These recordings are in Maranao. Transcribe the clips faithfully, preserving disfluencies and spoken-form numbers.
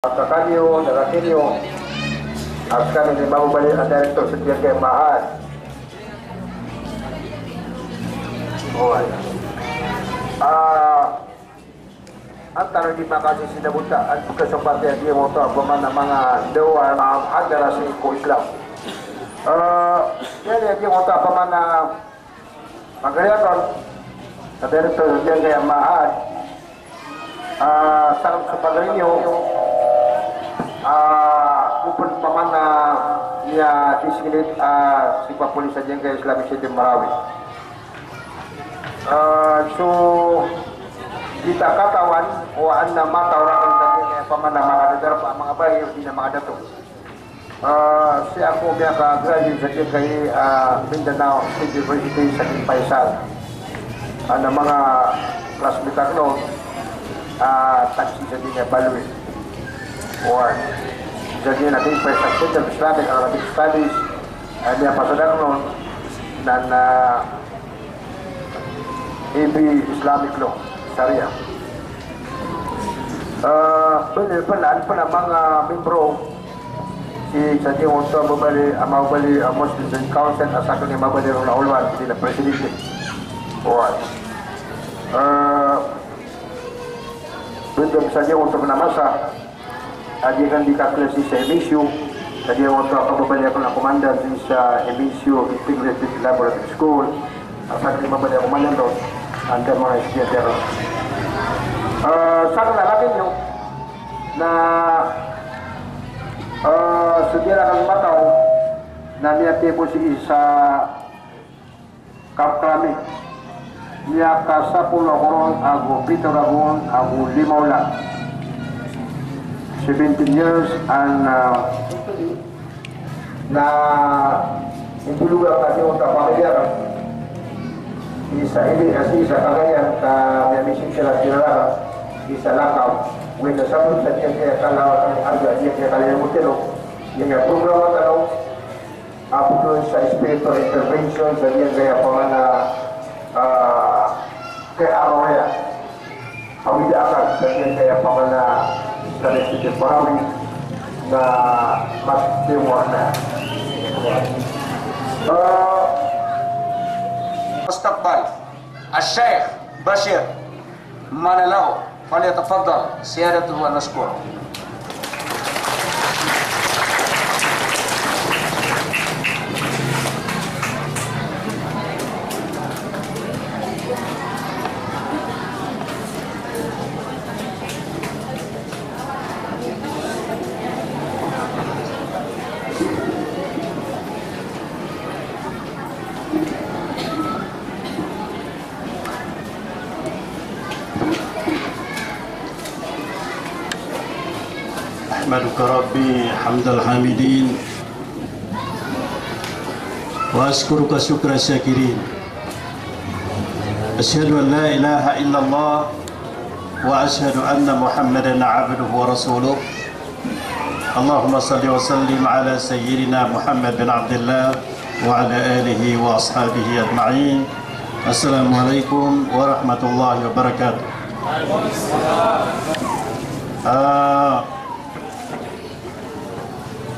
Sa kaniyo, sa kaniyo. As kami ni Mamu Bali, ang director sa T F K Mahal. Oway. Ah, Antaro di makasisinabotan, an pagkasapati a giyangkoto a pamana manga dawa, manga hadara sii ko Islam. Eh, aya giyangkoto a pamana magariyaton, sa director sa giyangkaya mahad, ah, sa, sa pagari niyo, ah, open pamana niya disignate, ah, si papolis sa giyangkaya Islamic City Marawi. Ah, so, di ta katawan o anna mataw rakn sa giyangkaya pamana manga dadarpa, manga bayo, di na manga dato. Ah, sii ako miyaka-graduate sa giyangkai, ah, Mindanao State University sa King Faisal. Anna manga classmate akn on, ah, taksi sa giyangkai Balwe. Or, sa giyangkai King Faisal Center of Islamic and Arabic Studies, ah, miyapasad akn on, nan, ah, A B Islamic Law, Sharia. Ah, bali, pn, an pn a manga membro sii sa giyangkoto a mababaloy, a mababaloy a Muslim Student Council, a sakn i mababaloy ron a Ulwan, di na presidente. Oway. Ah, bali sa giyangkoto a masa, a giyangkaya di kaklasi sa M S U, a giyangkoto a kababaloy akn a komandan sa M S U Integrated Laboratory School, a sakn i mababaloy a komandan ron, anda manga estudyante akn. Ah, sakn a lagid niyo na, ah, so di rakn mataw na miyatiyap sii sa Kamp Kramik, miyakasapolo a koron ago pito ragon ago lima olan. Seventeen years and, ah, na imbulog a kaniyo ta pamilya ka. Isa ini, isa, isa kagayan ka miyamisip sila sila ka. Isa lakam. Wena sabot sa giyangkaya kalawa kami arga giyangkaya kalawa mutino. Giyangkaya programa tano. Apoy sa spiritual intervention sa giyangkaya pamana, ah, kay Aroya. Awid a akal sa giyangkaya pamana sa City Parawi na mas tiwar na. Ah, Mustaqbal, Al-Sheikh Bashir Manalaw, falyatafaddal siyadatuhu wa mashkura. أحمدك ربي حمد الحامدين، وأشكرك شكر الشاكرين. أشهد أن لا إله إلا الله، وأشهد أن محمدا عبده ورسوله. اللهم صل وسلم على سيدنا محمد بن عبد الله وعلى آله وأصحابه أجمعين. السلام عليكم ورحمة الله وبركاته. Ah,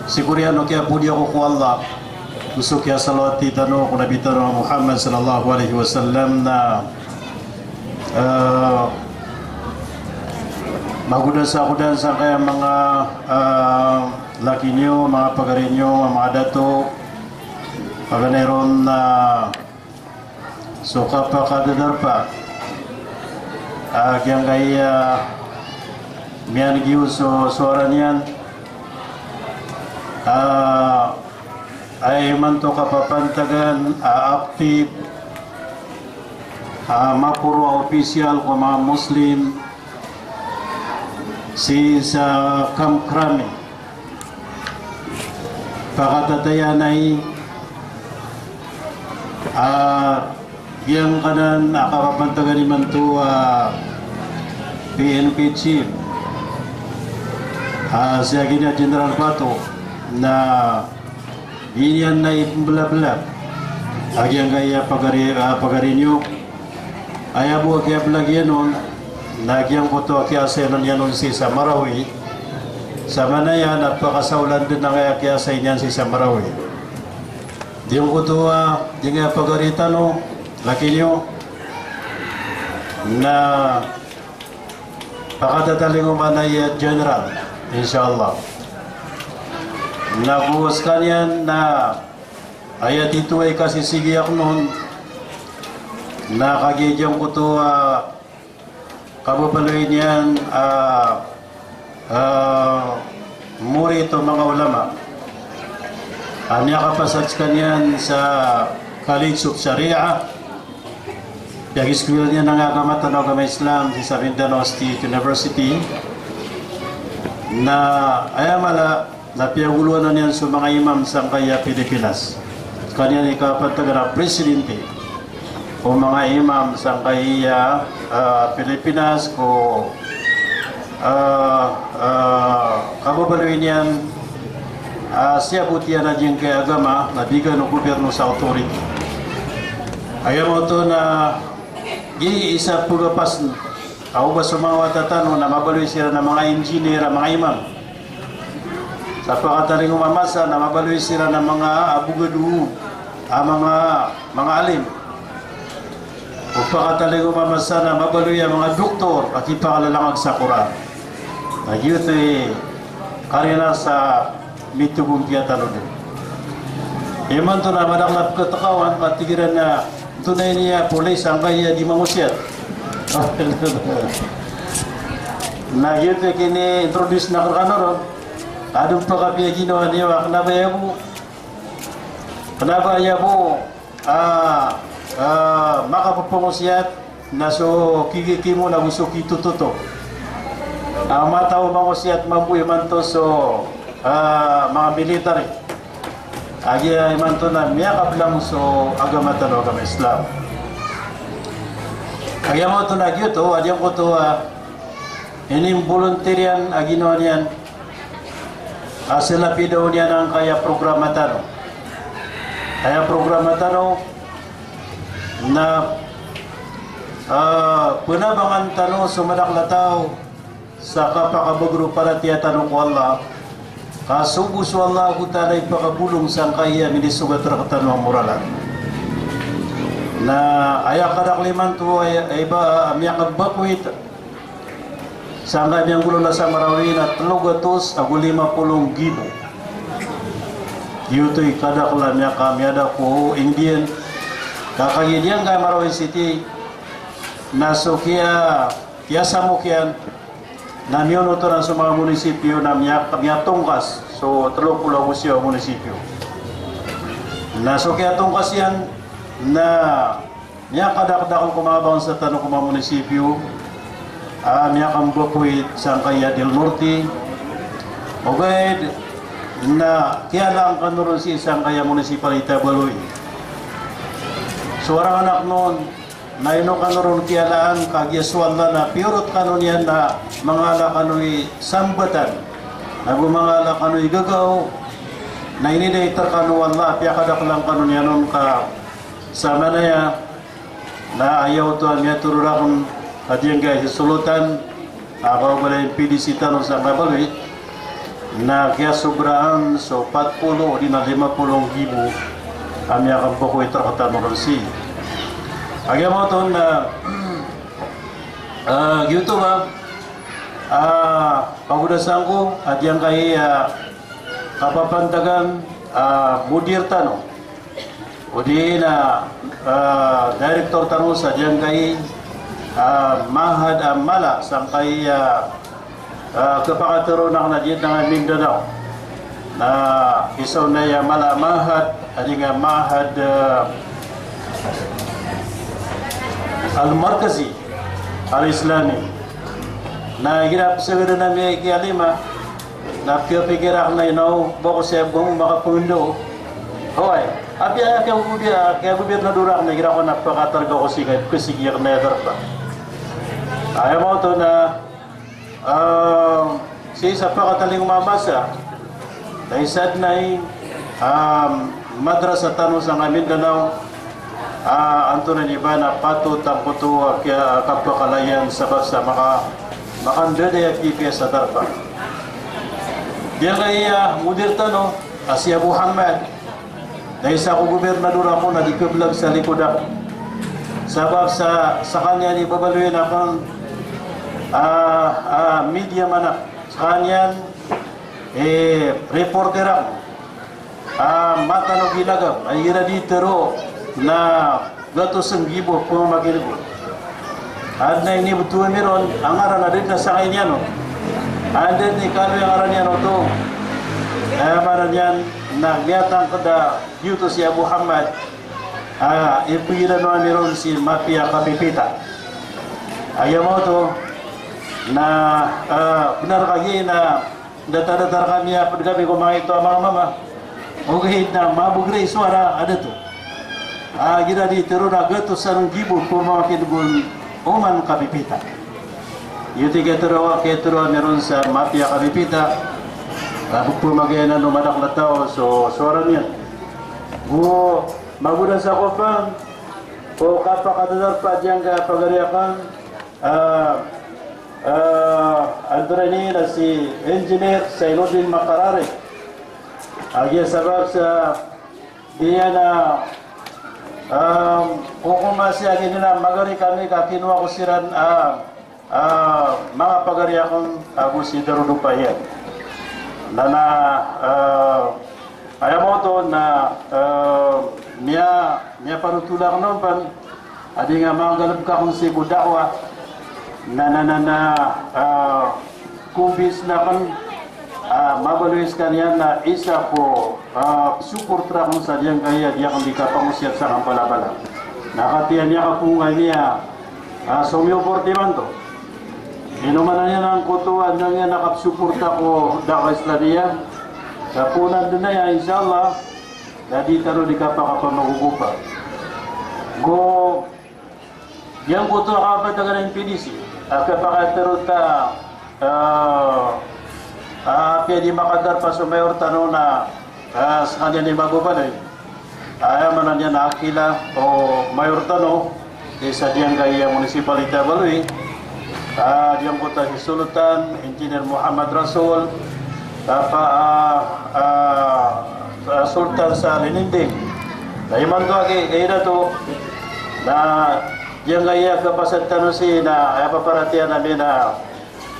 sii ko oriyan o kiyapodi ako ko Allah, go so kiyasalawati tano ko Nabi tano a Muhammad sallallahu alaihi wasallam na, ah, magodas ako dn sangkaya manga, ah, laki niyo, manga pagari niyo, manga dato, paganay ron na so kapakadadarpa a giyangkaya miyan'g iyo so sowara niyan, ah, aya imanto kapapantagan a active a maporo a opisyal ko manga Muslim sii sa Kamkrami. Pakatatayan ai a giyangkanan a kapapantagan imanto a P N P chief, a sii a giya General Bato, na di niyan na ipmblablab a giyangkaya pagari, a pagari niyo. Aya bo a kiyablag iyan on na giyangkoto a kiyasayanan iyan on sii sa Marawi, Samanaya na pakasaolan dn angkaya kiyaasay niyan sii sa Marawi. Giyangkoto a, giyangkaya pagari tano, laki niyo, na pakatatalingoma na aya General, insha Allah. Na go skaniyan na aya tito a ikasisigi akn on, na kagiya giyangkoto a kababaloy niyan a, a, murid o manga ulama a miyakapasad skaniyan sa College of Sharia, piyagiskwela niyan angkaya agama tano a agama Islam sii sa Mindanao State University. Na aya mala na piyagolowan iyan so manga imam sangkaya Pilipinas. Skaniyan i kapantag a presidente o manga imam sangkaya, ah, Pilipinas ko, ah, ah, kababaloy niyan, ah, siyabot iyan a giyangkaya agama na bigan o gobyerno sa authority. Aya maoto na giya isa pagapasn a oba so manga wata tano na mabaloy siran a manga engineer a manga imam. Sa pakatalingoma a masa na mabaloy siran a manga abogado a manga, manga alim. O pakatalingoma a masa na mabaloy a manga doktor a kipakalalangag sa Qur'an. Na giyoto i karina sa mitogompiya tano dn. Imanto na madakl a pkhatkawan ka tig iran a antonaa ini a polis angkaya di mangosiyat. Na giyoto i kini-introduce akn rkano ron. Adn pakapiya ginawa niyo a kna ba aya bo, kna ba aya bo, ah, ah, makapphangosiyat na so kigigimo na go so kitototo. Ah, mataw mangosiyat mambo imanto so, ah, manga military. Agiya imanto na miyakablang so agama tano a agama Islam. Agiya maoto na giyoto, agiya koto a ini volunteer iyan a ginawa niyan a selapidaw niyan angkaya programa tano. Aya programa tano na, ah, pnabangan tano so madakl a taw sa kapakabagr o paratiyaya tano ko Allah. Ka so bo so Allahu Ta'ala i pakabolong sangkaya minisogat rktano a moralan. Na aya kadakl imanto aya, aya ba, ah, miyakabakowit sangkaya miyanggolawla sa Marawi na tlo gatos ago lima polo nggibo. Giyoto i kadakl a miyaka, miyada ko Indian. Ka kagiya giyangkaya Marawi City na so kiya, kiyasamok iyan na miyonotoran so manga munisipyo na miya, miyatongkas so tlo polo ago siyaw a munisipyo. Na so kiyatongkas iyan na miyakadakdakl ko manga bangsa tano ko manga munisipyo a miyakambakowit sangkaya Del Norte. Ogaid na kiyalaan kano ron sii sangkaya munisipalita Baloy. So warangan akn on na ino kano ron kiyalaan, kagiya so Allah na piyorot kano niyan na mangala kano i sambatan ago mangala kano i gagaw. Na inidait rkano o Allah a piyakadaklan kano niyan on ka samanaya na aya oto a miyatharo rakn a giyangkaya si Solotan a kaobalay a P D C tano sangkaya Baloy na kiyasobraan so pat polo odi na lima polo nggibo a miyakambakowit rktano ron sii. Agiya maoto na, ah, giyoto ba, ah, pagoda sangko a giyangkaya, ah, kapapantagan, ah, mudir tano odi na, ah, director tano sa giyangkai, ah, mahad a mala sangkai, ah, ah, kapakatharo akn a giyangkai Mindanao. Na isa on na aya mala a mahad, a giyangkai mahad, ah, Al-Markazi Al-Islami. Na igira pzagadan ami a ika lima, na pkipikir akn a ino ba ko sii bo makapngndao. Oway, apiya aya kiyagobi, aya gobirnador akn, igira ko na pakatarga ko sii ka, pkasigi akn a aya darpa. Aya maoto na, ah, sii sa pakatalingoma a masa na isa dn a, ah, madrasa tano sangkaya Mindanao, ah, antonaa ini ba na patot angkoto a kiya, kapakalayan sabap sa maka, makandadaya a pipiya sa darpa. Giyangkaya mudir tano a si Abu Hamad, na isa ko gobernador ako na di keblag sa likod ako. Sabap sa, skaniyan i babaloyin ako, ah, ah, media man ako. Skaniyan, eh, reporter ako. Ah, mataan o bilagam, ay igira di tero na gatos nggibo pemamakineg on. Aden a inibetowan ami ron a ngaran a da den a sangkai niyan on. Aden i kaloy a ngaran iyan oto. Aya maana niyan na miyatangked a giyoto si Abu Hamad. Ah, ipegiran o ami ron si Mafia Kapipita. Aya maoto na, ah, benar kagiya na datar-datar kami a ped kami ko manga ito a manga mama. Ogaid na mabeger i sowara a dato. Ah, igira di tero na gatos a nggibo pemamakineg on oman Kapipita. Iyo ti ketero, ketero ami ron sa Mafia Kapipita. Ah, bukpo magayana no madakel a taw so sowara niyan. Go magoda sa kopan o kapakadadarpa giyangkaya pagari akn. Ah, ah, antonaa ini na si Engineer Sainuddin Makarari. A giya sabap sa di niyan a, ah, kokomasi a giya na magari kami ka kinowa ko siran, ah, ah, manga pagari akn ago si Darudo Payan. Na, na, ah, aya maoto na, ah, miya, miyapanotol akn on pen a di nga manggalebek akn sii ko da'wah. Na, na, na, na, ah, kombinsen akn, ah, mabaloy skaniyan na isa ko, ah, supporter akn sa giyangkaya di akn di kapangosiyat sa kampalapala. Na katii niyan a kapongay niyan, ah, somiyoport imanto. Ino maana niyan angkoto a anda niyan a kapsuporta ko da'wah Islamiyah. Sa poon a den aya, insha Allah, na di tano di kapakapamagogopa. Go, giyangkoto a kapatagan a M P D C a kapakatero ta, ah, ah, apiya di makadarpa so mayor tano na, ah, skaniyan i mababaloy. Aya maana niyan a akila o mayor tano, isa giyangkaya municipality a Ibaloi, ah, giyangkoto a si Sultan Engineer Muhammad Rasul, apa, ah, ah, ah, Sultan sa Lininding. Na imanto a ki, kay dato, na giyangkaya kapasad tano sii na aya paparatiyayaan ami na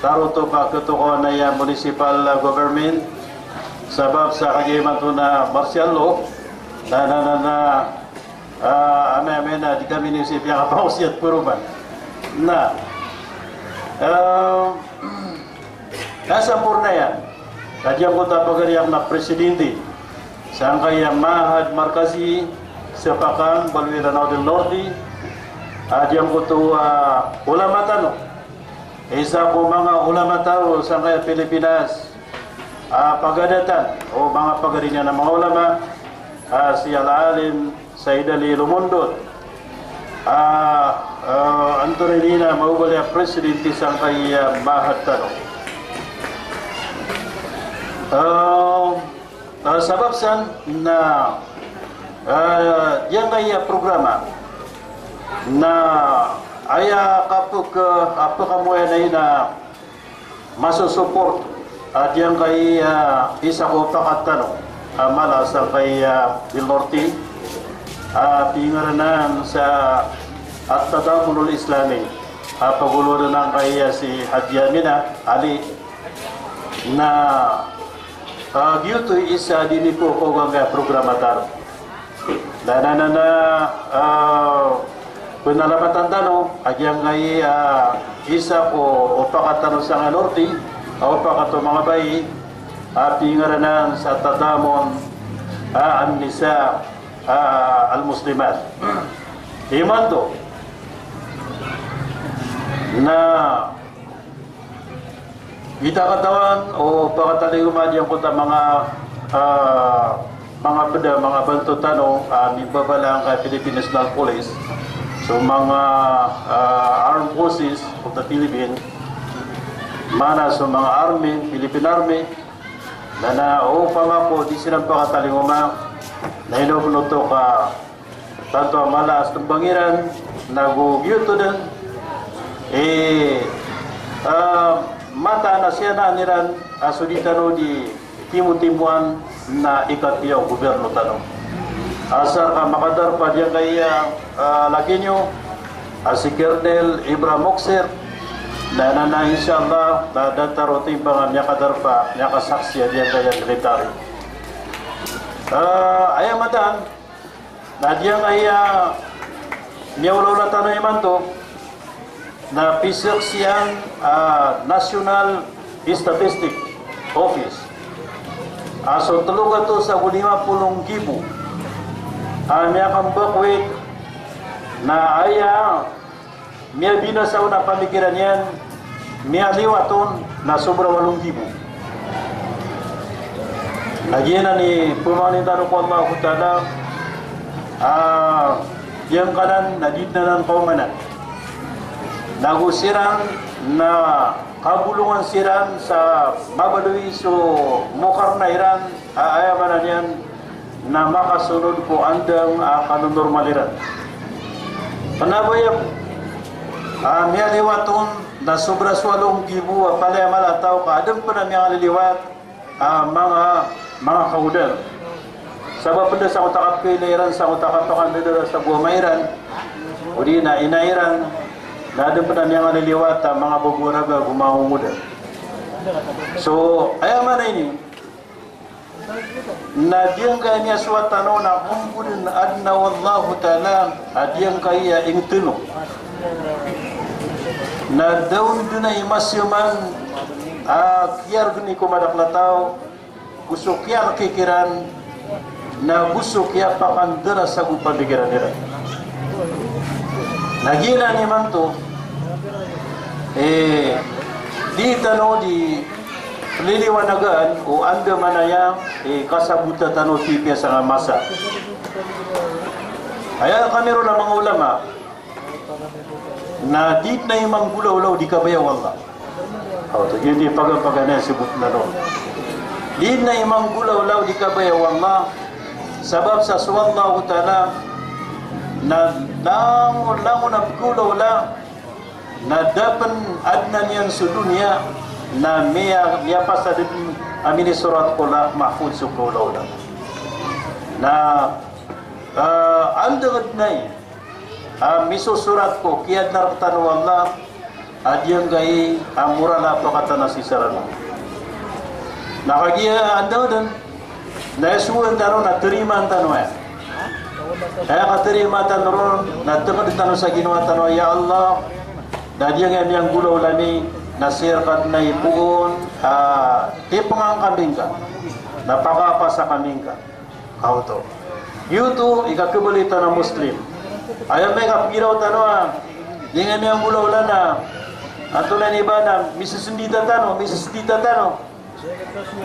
tarotop a ketokawan aya municipal government, sabap sa kagiya imanto na martial law, na, na, na, na, ah, amay, amay na di kami niyo sii piyakapangosiyat paroman. Na, eh, na samporna iyan. Na giyangkoto a pagari akn na presidente sangkaya Ma'had Markazi Sepakan, Iloilo, Lanao del Norte. Ah, giyangkoto a ulama tano. Isa ko manga ulama tano sangkaya Pilipinas a pagadatan o manga pagari niyan a manga ulama, ah, si Al-Alim Said Ali Lumundut. Ah, ah, antonaa ini na mababaloy a presidente sangkaya Ma'had tano. Ah, Ah, sabap san na, ah, giyangkaya programa na aya kapek, ah, pekamoyan ai na masosoport, ah, giyangkaya isa ko pakat tano, ah, mala sangkaya Del Norte, ah, pingaranan sa At-Tadamunul Islami, ah, pagoloran angkaya si Haji Amina Ali, na Ah, giyoto i isa dini ko ko giyangkaya programa tano. Na, na, na, na, ah, penalamatan tano a giyangkai, ah, isa ko o pakat tano sangkai Norte, ah, o pakat o manga bai, ah, pingaranan sa Tadamun, ah, an-Nisa, ah, al-Muslimat. Imanto na Kita katawan o pakatalingoma giyangkoto a manga, ah, manga ped a manga banto tano a mimbabalang ka Philippine National Police, so manga, ah, armed forces of the Philippine, mana so manga army, Philippine Army, na, na opama ko di siran pakatalingoma, na ino penotok a tanto a mala a setembang iran, nago giyoto den, eh, ah, mataan a siyanaan iran a so di tano di timotimoan na ikatiya o gobyerno tano. Asar ka makadarpa giyangkaya, ah, laki niyo, a si Colonel Ibrahim Moksir, na, na, na, insha Allah, na datar o timbang a miyakadarpa, miyakasaksi a giyangkaya military. Ah, aya mataan, na giyangkaya miyaolaola tano imanto, na pizaksian, ah, National Statistic Office a so telo gatos ago lima polo nggibo a miyakambakwi, na aya miyabinasa on a pamikiran iyan, miyaliwat on na sobra walo nggibo. Na giyanan i pamangnin tano ko Allahu Ta'ala, ah, giyangkanan na di dn anan kaomanan. Nago siran na kabolongan siran sa mabaloy so mokarna iran, a, aya maana niyan na makasonod ko andang a kanonormal iran. Kna ba aya, a, miyaliwat on na sobra so walo nggibo a palaya mala a taw ka adn pn a miyangaliliwat a manga, manga kaodal. Sabap pn da sangkoto a kapkailay iran, sangkoto a kapakandadara sa gowama iran, odi na ina iran, na adn pn a miyangaliliwat a manga bago a raga ago manga ngongodal. So, aya maana ini, na giyangkaya miyasowa tano na ombodn adn o Allahu Ta'ala a giyangkaya ingd tano. Na da on dn a imasaman a kiyargni ko madakl a taw, go so kiyarki kiran, na go so kiyapakandara sa go pamikiran iran. Na giyanan imanto, eh, di tano di liliwanagan o andamanaya, eh, kasabota tano sii piya sangkai a masa. Aya kami ron a manga ulama, na di dn a imanggolawla o di kabaya o Allah. Aw, to, giyoto i paganay a sabot na ron. Di dn a imanggolawla o di kabaya o Allah. Sabap sa so Allahu Ta'ala na langon, langon a pgolawla, na da pn adnan iyan so doniya, na miya, miyapasad dn a minisorat ko Lawh Mahfuz so pgolawla. Na, ah, andang dn a a misosorat ko kiyaadna rktano o Allah a giyangkai a moral a pakatanasi sa rano. Na kagiya andang dn, na aya sowaan tano na tarimaan tano aya. Aya katarima tano ron na tngd tano sa ginawa tano, ya Allah, na giyangkai a miyanggolawla ami na sii rka dn a ipoon a tipngan kami ngka, na pakapasa kami ngka. Kaoto. Giyoto i kakhabaloy tano a Muslim. Aya miyakapgiraw tano a giyangkai a miyanggolawla na, antonaa ini ba, na misisndita tano, misisndita tano.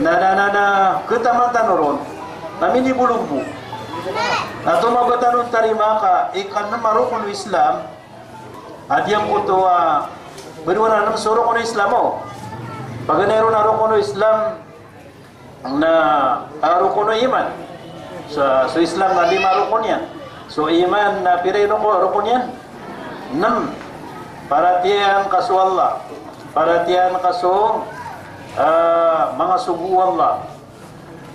Na, na, na, na khataman tano ron. Na minibolog bo. Na tomo ba tano tarimaa ka ikanm a rokon o Islam a giyangkoto a, ba dowa na nm so rokon o Islam, o. Paganay ron a rokon o Islam, na, ah, rokon o iman. So, so Islam na lima rokon iyan. So iman na pira i roko-, rokon iyan? Nm. Paratiyaya ngka so Allah. Paratiyaya ngka so, ah, manga sogo o Allah.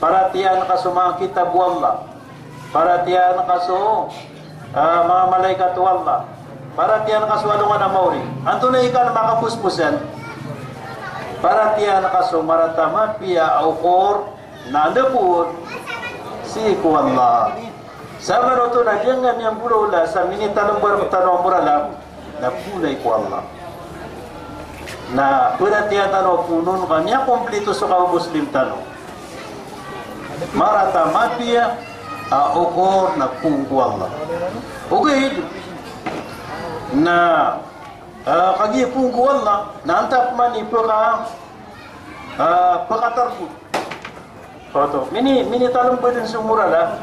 Paratiyaya ngka so manga kitab o Allah. Paratiyaya ngka so, ah, manga malaikat o Allah. Paratiyaya ngka so alongan a maori. Antonaa i kna a makaposposan? Paratiyaya ngka so marata mapiya a okor na anda poon? Sii ko Allah. Samanoto na giyangkai a miyanggolawla sa minitalmbar rktano a moral a, na poon i ko Allah. Na paratiyaya tano a poon on ka miyakomplito so kawa-Muslim tano. Marata mapiya a okor na poon ko Allah. Ogaid na, ah, kagiya poon ko Allah, na antaa pman i pka, ah, pkatargot. Oto, mini, minitalmbadn so moral a,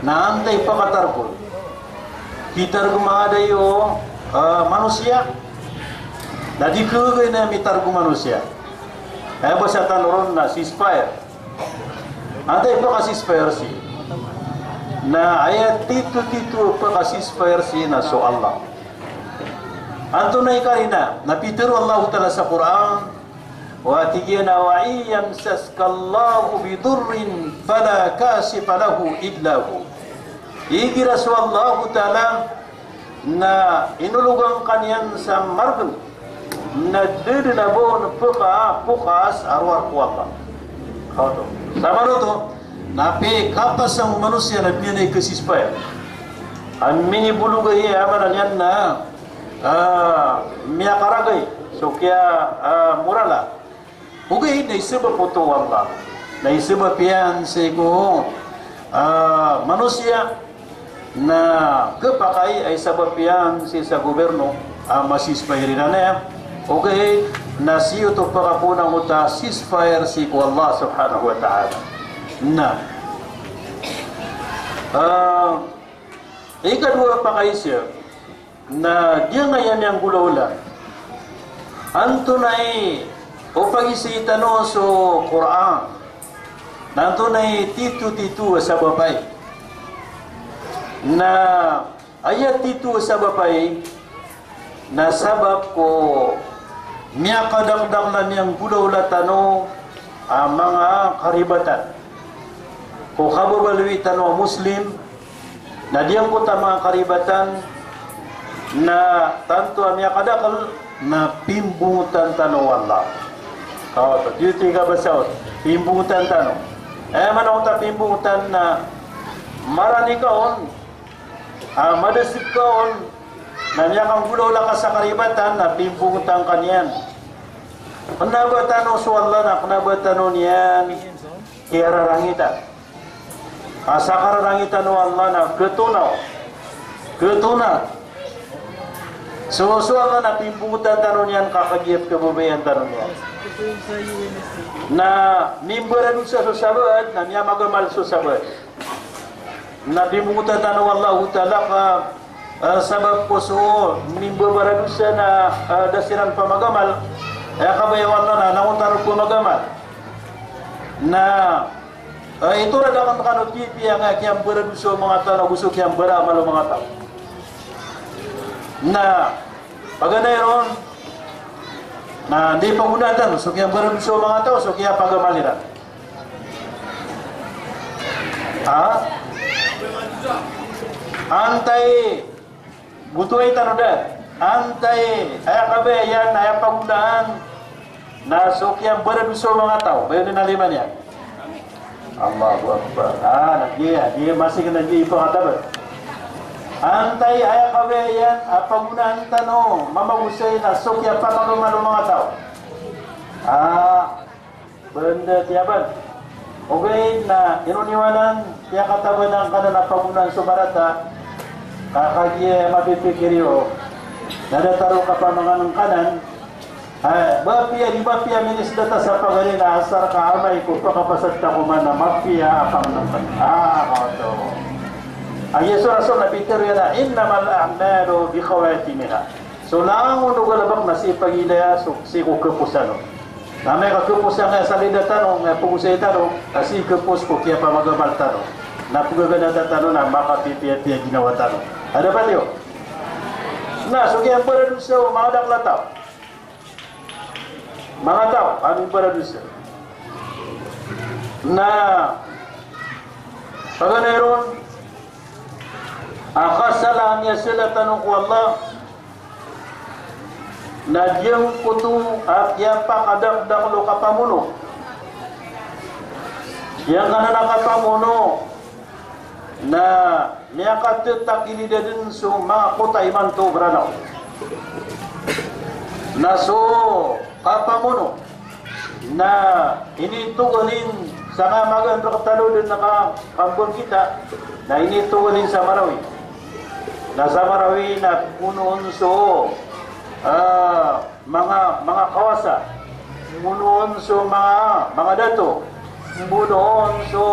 na antaa i pkatargot. Kitargma a da iyo, ah, manosiya. Na di khagaga na mitargom manosiya. Aya basa tano ron na ceasefire. Antaa i pka-ceasefire sii? Na aya titotito a pka-ceasefire sii na so Allah. Antonaa i karina? Na pitharo o Allahu Ta'ala sa Qur'an, Wa tig iyan a, "Wa in yamsaska Allahu bidurrin fala kashifa lahu illa hu." Igira so Allahu Ta'ala na inologan ka niyan sa margn, na da dn a ba on pkhapokas a rowar ko Allah. Kaoto. Sa manoto, na pkapasang o manosiya na biyana i kasispayan. A minibolog iyan a maana niyan na, ah, miyakaragay so kiya, ah, morala. Ogaid na isabap oto o Allah. Na isabap iyan sii ko, ah, manosiya na khapakay a isabap iyan sii sa gobyerno a masispay iran aya. Ogaid na sii oto pakapoon angkoto a ceasefire sii ko Allah subhanahu wa ta'ala. Na, ah, ikadowa a pakaisa, na giyangkaya miyanggolawla. Antonaa i o pagisii tano so Qur'an? Na antonaa i tito-tito a sabap ai? Na aya tito a sabap ai, na sabap ko miyakadakdakl a miyanggolawla tano a manga karibatan ko kababaloy tano a Muslim, na giyangkoto a manga karibatan na tanto a miyakadakl na pimbongotan tano o Allah. Kaoto, giyoto i kabasa on, pimbongotan tano. Aya maana oto a pimbongotan na marani ka on, ah, madasg ka on, na miyakanggolawla ka sa karibatan, na pimbongotan ka niyan. Kna ba tano so Allah na kna ba tano niyan kiyararangitan. A sa kararangitan o Allah na khatonaw. Khatonaw. So, so Allah na pimbongotan tano niyan ka kagiya pkhababayaan tano niyan. Na mimbaradosa so sabaad, na miyamagamal so sabaad. Na pimbongotan tano o Allahu Ta'ala ka, eh, sabap ko so mimbabaradosa na, eh, da siran pamagamal. Aya kabaya o Allah na langon tano pamagamal. Na, eh, itorad akn kano pipiya nga kiyambaradosa o manga taw ago so kiyambaramal o manga taw. Na paganay ron, na di pagonaan tano so kiyambaradosa o manga taw, so kiyapagamal iran. Ha? Antai, gotoay tano da. Antai, aya kabaya iyan, aya pagonaan na so kiyambaradosa o manga taw, bayo dn a lima niyan. Allahu Akbar. Ah, na giya, giya masig na giya ipakatabat. Antai aya kabaya iyan a pagonaan tano mamagosay na so kiyapamagamal o manga taw. Ah, banda tiyaban. Ogaid na ino niyo anan, piyakatabanan ka nan a pagonaan so marata, ka kagiya mapipikir iyo na datar o kapamangan ka nan, eh, mapiya, di mapiya minisda ta sa pagari na asar ka amay ko pakapasad ta ko man na mapiya a pangnngkn. Ah, kaoto. Aya so Rasul na pitharo iyan a, "Innamal a'malu bi khawatimiha." So langon o galbk na sii pagilaya so, sii ko khaposan on. Na amay ka khaposan ka sa lida tano, na pagosay tano, na sii khapos ko kiyapamagamal tano. Na pgaganata tano na makapipiyapiya ginawa tano. Ada ba tiyo? Na so kiyambaradosa o manga dakl a taw. Manga taw a mimbaradosa. Na paganay ron a kasala a miyasala tano ko Allah na giyangkoto a kiyapakadakdakl o kapamono. Giyangkanan a kapamono na miyakattakilida dn so manga kota imanto, Branaw. Na so kapamono na initogalin sa manga magaan rktano dn a ka-, kambangkita, na initogalin sa Marawi. Na sa Marawi na monoon so, ah, manga, manga kawasa, monoon so manga, manga dato, monoon so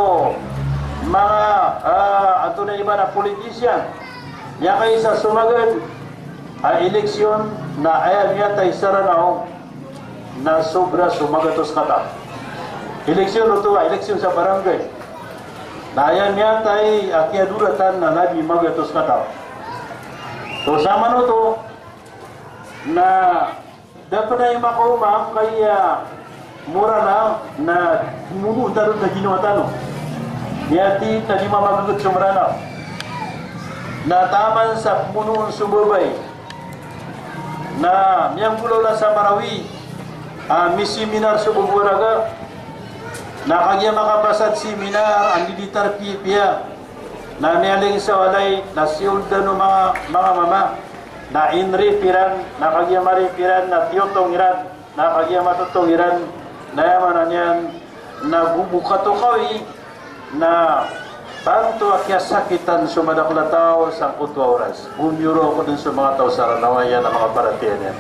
manga, ah, antonaa i ba na politician. Miyakaisa so magad a eleksyon na aya miyatay sa Ranaw na sobra so magatos kataw. Eleksyon oto a eleksyon sa barangay. Na aya miyatay a kiyadoratan na labi magatos kataw. So samanoto na da pn a makaoma angkaya Morala na mono tano na ginawa tano. Miyatid na di mamagagad so Meranaw. Na taman sa mono so babay. Na miyanggolawla sa Marawi a misiminar so babo a raga. Na kagiya makapasad siminar a di di tarpipiya. Na miyaling sa walay na siyold o manga, manga mama. Na inrip iran, na kagiya marip iran na tiyotong iran. Na kagiya matotong iran, na aya maana niyan na go bo katokawi, na tanto a kiyasakitan so madakl a taw sangkoto a oras. Go miyorok dn so manga taw sa Ranaw, aya na manga paratiyaya niyan.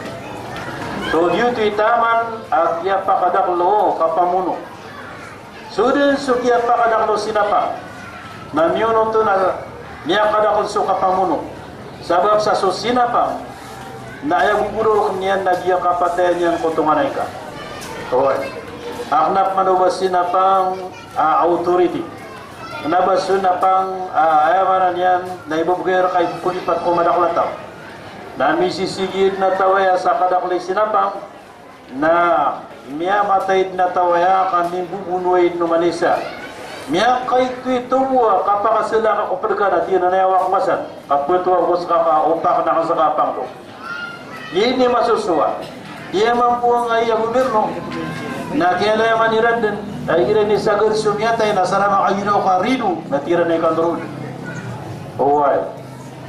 So giyoto i taman a kiyapakadakl o kapamono. So dn so kiyapakadakl o sinapang na miyonoto na miyakadakl so kapamono. Sabap sa so sinapang na aya gogorok niyan na giya kapatayan iyan ko tonganay ka. Oway. A kna pman o ba sinapang a authority. Kna ba sinapang a aya maana niyan na ibabgay rka i pkolipat ko madakl a taw. Na misisigid na taw aya sa kadakl i sinapang. Na miyamatay dn a taw aya ka mimbobonoay dn o manosiya. Miyakaito i tomo a kapakasalaka ko pd ka na tig iyan a aya wak ko san. Kaptowa ko ska ka opak na ska a pangko. Ini masosowa. Iya mambo angkai a gobyerno. Na kiyalayaman iran dn. Ay iran i sagad so miyatay na sa ran a kagiraw ka rido. Na tig iran a ikantorod. Oway.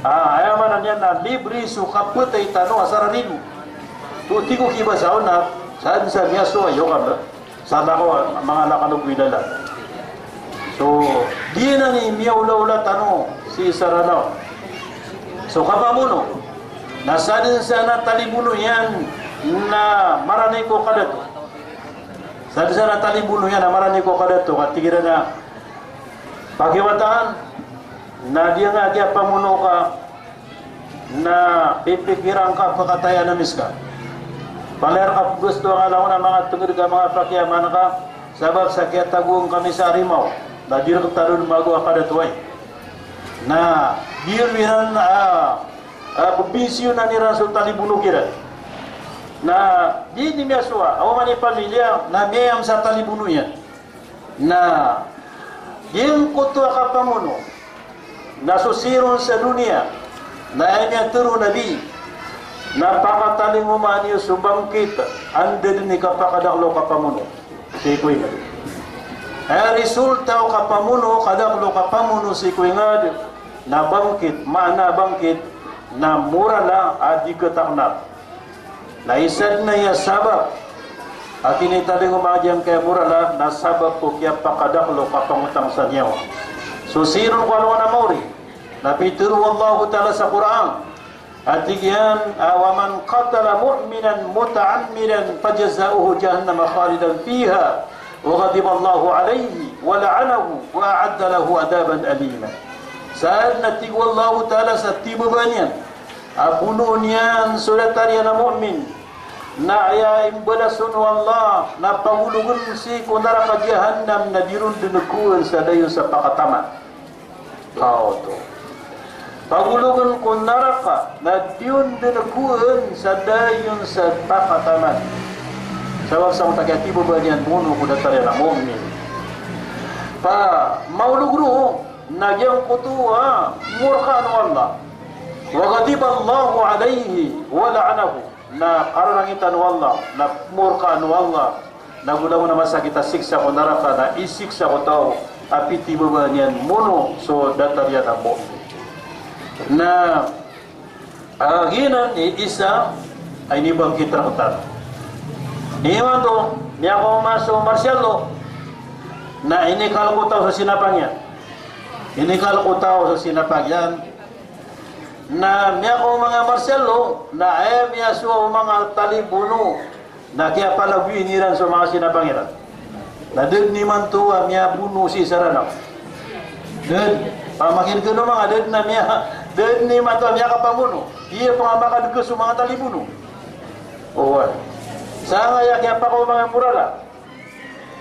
A, aya maana niyan na libre so kapatay tano a sa ran rido. So tig o kibasa on na, sa dn sa miyasowa iyo ka ba. Sa lakaw, manga lakaw o ilala. So, giyanan i miyaolaola tano sii sa Ranaw. So kapamono. Na sa dn sa na talibono iyan na Maranay ko kadato. Sa dn sa na talibono iyan na Maranay ko kadato. Ka tig iran a pakiwataan, na di nga kiyapamono ka na pipikiran ka pkataya na miska. Palaya rka pgasto a nga langon a manga tngd ka, manga pakiyaman ka, sabap sa kiyatagoan kami sa rimaw, na di rktano dn mago a kadato ay. Na di iran a, a, bbinsiyonan iran so talibono kiran. Na di dn miyasowa, a oman i pamilya, na miyayam sa talibono iyan. Na giyangkoto a kapamono na so sii ron sa doniya, na aya miyatharo o Nabi na pakatalingoma niyo so bangkit, anda dn i kapakadakl o kapamono sii ko ingd. Aya resulta o kapamono, kadakl o kapamono sii ko ingd, na bangkit, maana bangkit na morala a di ktakna. Na isa dn aya sabap a kinitalingoma a giyangkaya morala na sabap ko kiyapakadakl o kapangotang sa niyawa. So sii ron ko alongan a maori na pitharo o Allahu Ta'ala sa Qur'an a tig iyan a, "Wa man qatala mu'minan muta'ammidan fajaza'uhu jahannama khalidan fiha wa ghadiballahu alayhi wa la'anahu wa a'adda lahu adhaban alima." Sa dn a tig o Allahu Ta'ala sa tibabaan iyan a bonoon iyan so datar iyan a mu'min, na aya imbalason o Allah na pagologn sii ko naraka Jahannam na di ron dn kowan sa dayon sa pakataman. Kaoto. Pagologn ko naraka na di on dn kowan sa dayon sa pakataman. Sabap sa matakiya tibabaan iyan bono ko datar iyan a mu'min. Pamaolog roo na giyangkoto a morkaan o Allah. Wa ghadiballahu alayhi wa la'anahu. Na kararangitan o Allah, na morkaan o Allah, na golalan a masakit a siksa ko naraka, na isiksa ko taw a pitibabaan iyan mono so datar iyan a mu'min. Na, a, giyanan i isa a inibangkit rktano. Imanto, miyakaoma so martial law, na inikal ko taw so sinapang iyan. Inikal ko taw so sinapang iyan. Na miyakaoma nga martial law, na aya miyasowa o manga talibono, na kiyapalagoyin iran so manga sinapang iran. Na da dn imanto a miyabono sii sa Ranaw. Da dn, pamakin'g kano manga da dn a miya, da dn imanto a miyakapamono. Iya pn a makadgs o manga talibono. Oway. Sangkaya kiyapakaoma nga morala.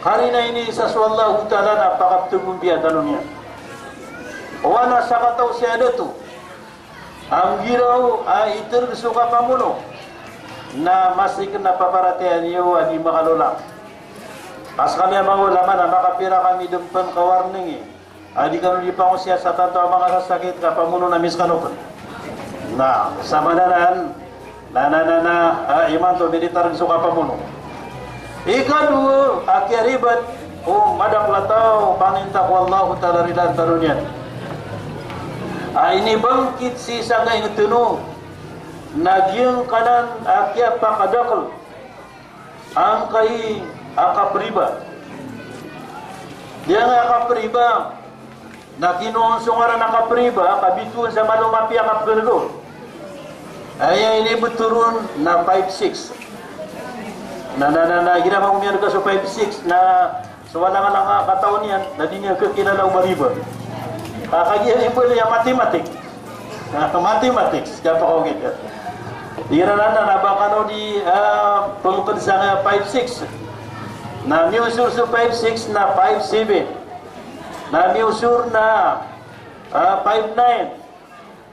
Karina ini sa so Allahu Ta'ala na pakaptgombiya tano niyan. Oway na sakataw si adato a mgiraw a iterg so kapamono na masik na paparatiyaya niyo a di makalola. Askami a manga ulama na makapira kami dn pn ka warning i a di kano di pangosiyat sa tanto a manga sasakit ka pamono na miskano pn. Na, sa maana nan, na, na, na, na, ah, imanto militar so kapamono. Ikadowa a kiyaribat o madakl a taw paninta ko Allahu Ta'ala rilaan tano niyan. A inibangkit sii sangkai ngtno na giyangkanan a kiyapakadakl angkai a kapriba. Giyangkai a kapriba na kinoon so ngaran a kapriba, kabitowan sa malo mapiya a kapkngo. Aya inibtho ron na five six. Na, na, na, na, igira mambo miyarga so five six, na so walang-alang a katawan iyan, na di niyan kakilala o mariba. Ah, kagiya imbal iyan mathematics. Ah, mathematics, kiyapakaogit. Igira nan na ba kano di, ah, pngkd sangkai a five six. Na miyosor so five six na five seven. Na miyosor na, ah, five nine.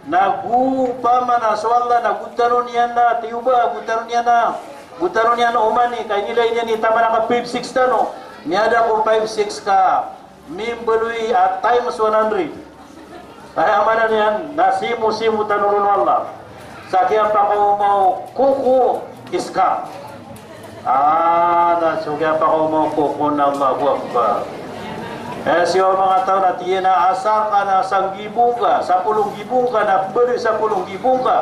Na go pamana so Allah na go tano niyan na tiyoba, go tano niyan na, go tano niyan na omani, ka inilay niyan i taman a ka five six tano. Miyada ko five six ka mimbaloy a times one hundred. Aya maana niyan na simo-simo tano ron o Allah sa kiyapakaoma o koko iska. Ah, na so kiyapakaoma o koko na Allahu Akbar. Eh, siya o manga taw na tig iyan a asar ka na sanggibo ngka, sapolo nggibo ngka, na baloy sapolo nggibo ngka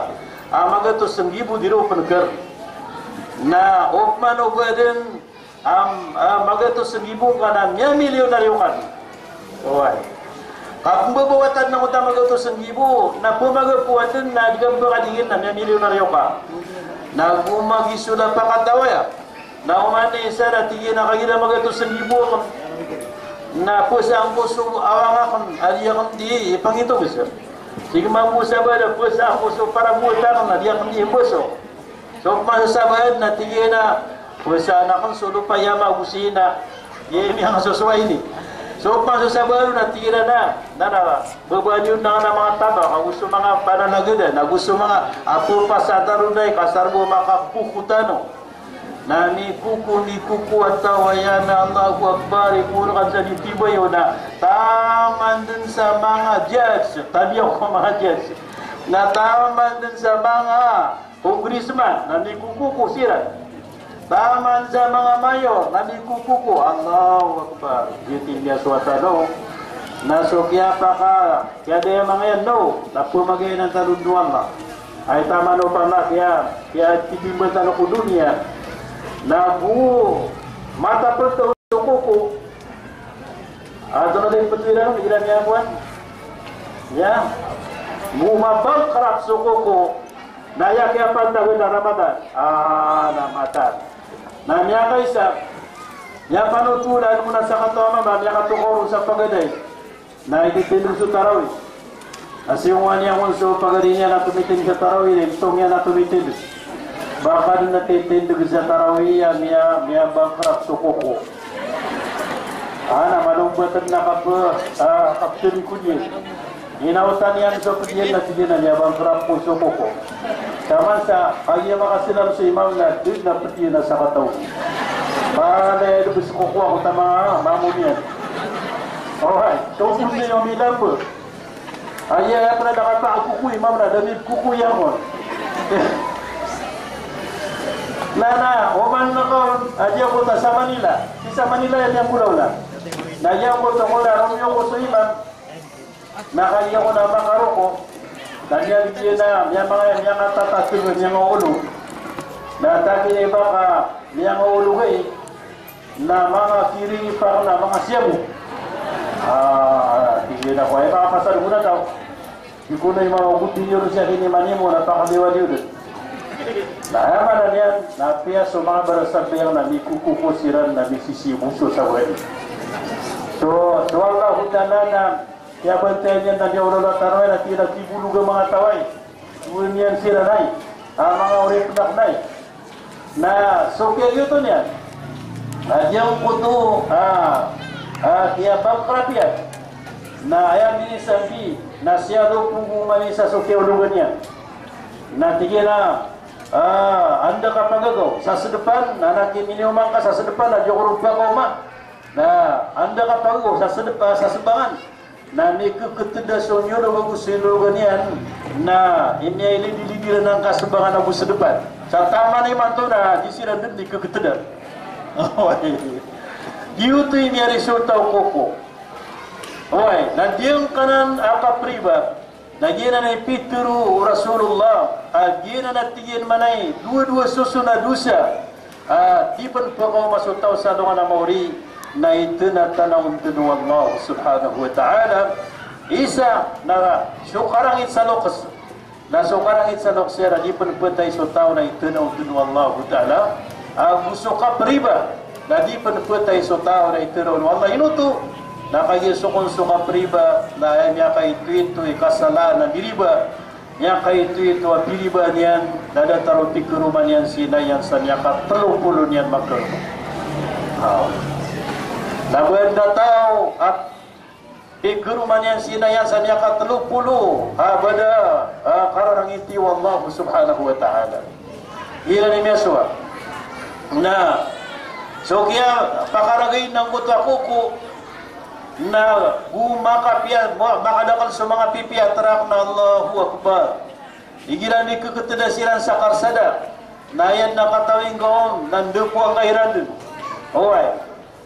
a magatos nggibo di ron pnkr. Na opama o ba dn a, ah, magatos nggibo ngka na miyamilyonaryo ka. Oway. Ka pn ba bo wata dn angkoto a magatos nggibo, na pmagapo wata dn na di ka pn ba kadign na miyamilyonaryo ka. Na go magisola pakataw aya. Na oman i isa na tig iyan a kagira magatos nggibo akn na pzaan ko so awang akn a di akn di ipangitog sa. Sii ko mambo sabaad a pzaan ko so parabowat akn a di akn di imbaso. So opama so sabaad na tig iyan a pzaan akn so lopa i ama ago si ina, di miyangasosowa ini. So opama so sabaad na tig iyan a na, na, na, babaan iyo na, na manga tabak ago so manga panalagadan ago so manga apo pasataronday ka sarbo makakoko tano. Na mikoko, mikoko a taw aya na Allahu Akbar, iporo ka sa di tibayo na taman dn sa manga judge, tabiya ko manga judge. Na taman dn sa manga congressman, na mikokoko siran. Taman sa manga mayor, na mikokoko. Allahu Akbar. Giyoto i miyasowa tano. Na so kiyapaka, kiyadaya manga iyan, no, na pmagayanan tano o Allah. Ay taman o pama kiya, kiyatitimba tano ko doniya. Na go matapl tano so koko. Antonaa i ptharoon iran iyan kowan? Ya. Go mabankrupt so koko. Na aya kiyapantag na Ramadan. Ah, na mataan. Na miyakaisa, miyapanotolan ko na sakataw a mama, miyakatokaw ron sa pagari. Na ititindg so tarawih. Na siyongowan iyan kon so pagari niyan a tomitindg sa tarawih, na itong iyan a tomitindg. Ba ka dn a titindg sa tarawih iyan, miya, miyabankrupt so koko. Ah, na malombat na kap, ah, kaptn ko diyan. Inaotan iyan so pd iyan na tig iyan a miyabankrupt ko so koko. Taman sa, kagiya makasilam so imam na dn a pd iyan a sakataw. Ba na aya dbs koko ako taman a mamo niyan. Oway, so pd iyan a milamb. Aya, aya pn a da kapakoko i imam na da mipkoko iyan kon. Na, na, oman na kon, a di ako ta sa Manila. Sii sa Manila iyan miyagolawla. Na aya ako ta ko na romiyoko so imam. Na kagiya ko na makaroko, na miyagdiyana, miyamanga, miyangatatag, miyangaolog. Na tagi na iba ka miyangaolog ai, na manga kiring ipa na manga siyabo. Ah, tig iyan a ko, ay, manga pasad ko na taw. Di ko na imang ogot di niyo ron siya kinimanimo na pakaliwaliw dn. Na aya maana niyan, na apiya so manga barasambayang na mikokoko siran na misisiyabo so sabagi. So, so Allahu Ta'ala na Kiyabantayan iyan na miyaolawla tano ai, na tig iyan a kibolog a manga taw ai. Oway niyan siran ai. A manga oripn akn ai. Na so kiyagiyoto niyan. Na giyangkoto, a, a, kiyabankrupt iyan. Na aya minisambi, na siyalopo oman i isa so kiyaologan iyan. Na tig iyan a, a, anda ka pagagaw? Sa sdpan, na, na kiminiyoman ka sa sdpan, na giyoto ron pakaoma. Na anda ka pago sa sedep, sa sebangan. Na mikeketeda so nyolog ago so ilologan iyan. Na ini ay lidi-lidi ran angka sebangan ago sedepan. Sa taman imanto na di siran den di keketeda. Oway. Giyoto i miyariso taw koko. Oway, na giyangkanan a kapriba. Na giyanan i pitero o Rasulullah, a giyanan a tig iyan manay dowa-dowa soson a dosa a di pen pekaoma so taw sa alongan a maori, na itena tana on den o Allah subhanahu wa ta'ala. Isa na so karangit sa lokes. Na so karangit sa lokes iyan a di pen petay so taw na itena on den o Allah ta'ala. Ago so kapriba na di pen petay so taw na itena on o Allah. Ino oto? Na kagiya so kon so kapriba na aya miyakaitoito i kasalaan a miriba. Miyakaitoito a piriba niyan, na datar o pikeroma niyan si ina iyan sa miyakatelo polo niyan makeroma. Aw. Na ba anda taw a pikeroma niyan si ina iyan sa miyakatelo polo a ba da, a, kararangiti o Allah subhanahu wa ta'ala. Iran i miyasowa. Na so kiyapakaragay angkoto a koko, na go makapiya, ma-, makadakel so manga pipiya a trak na Allahu Akbar. Igira mikeketeda siran sa karsada, na aya na katawing ka on, na ndepo angka iran den. Oway.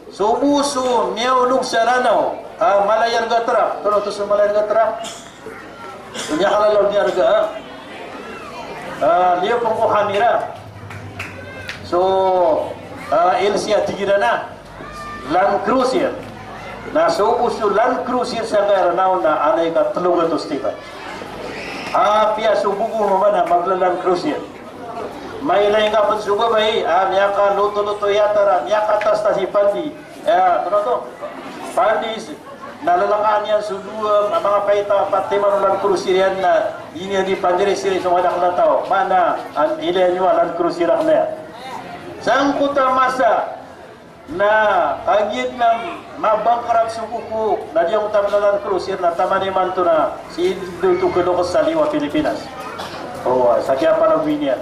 So bo so miyaolog sa Ranaw a malayar ga trak. Tano oto so malayar ga trak? So miyakalalaw niyan ga, a, liyo pen ko kamira. So, a, L C a tig iran a Land Cruiser. Na so bo so Land Cruiser sangkaya Ranaw na anay ka telo gatos timan. Apiya so bo ko mama na magla-Land Cruiser. Mailay ngka pen so babay a miyakaloto-loto i atara, miyakatastas i pandi. Aya, tano oto? Pandis. Na lalakaan iyan so dowa a manga paita, pat timan o Land Cruiser iyan na iniyan di pandirisiri so madakel a taw. Mana an ilay niyo a Land Cruiser akn iyan. Sangkoto a masa na kagiya na mabangkarat so koko, na di angkoto a mala-Land Cruiser, na taman imanto na si indo oto kaloks sa liyo a Pilipinas. O, sa kiyapanagoy niyan.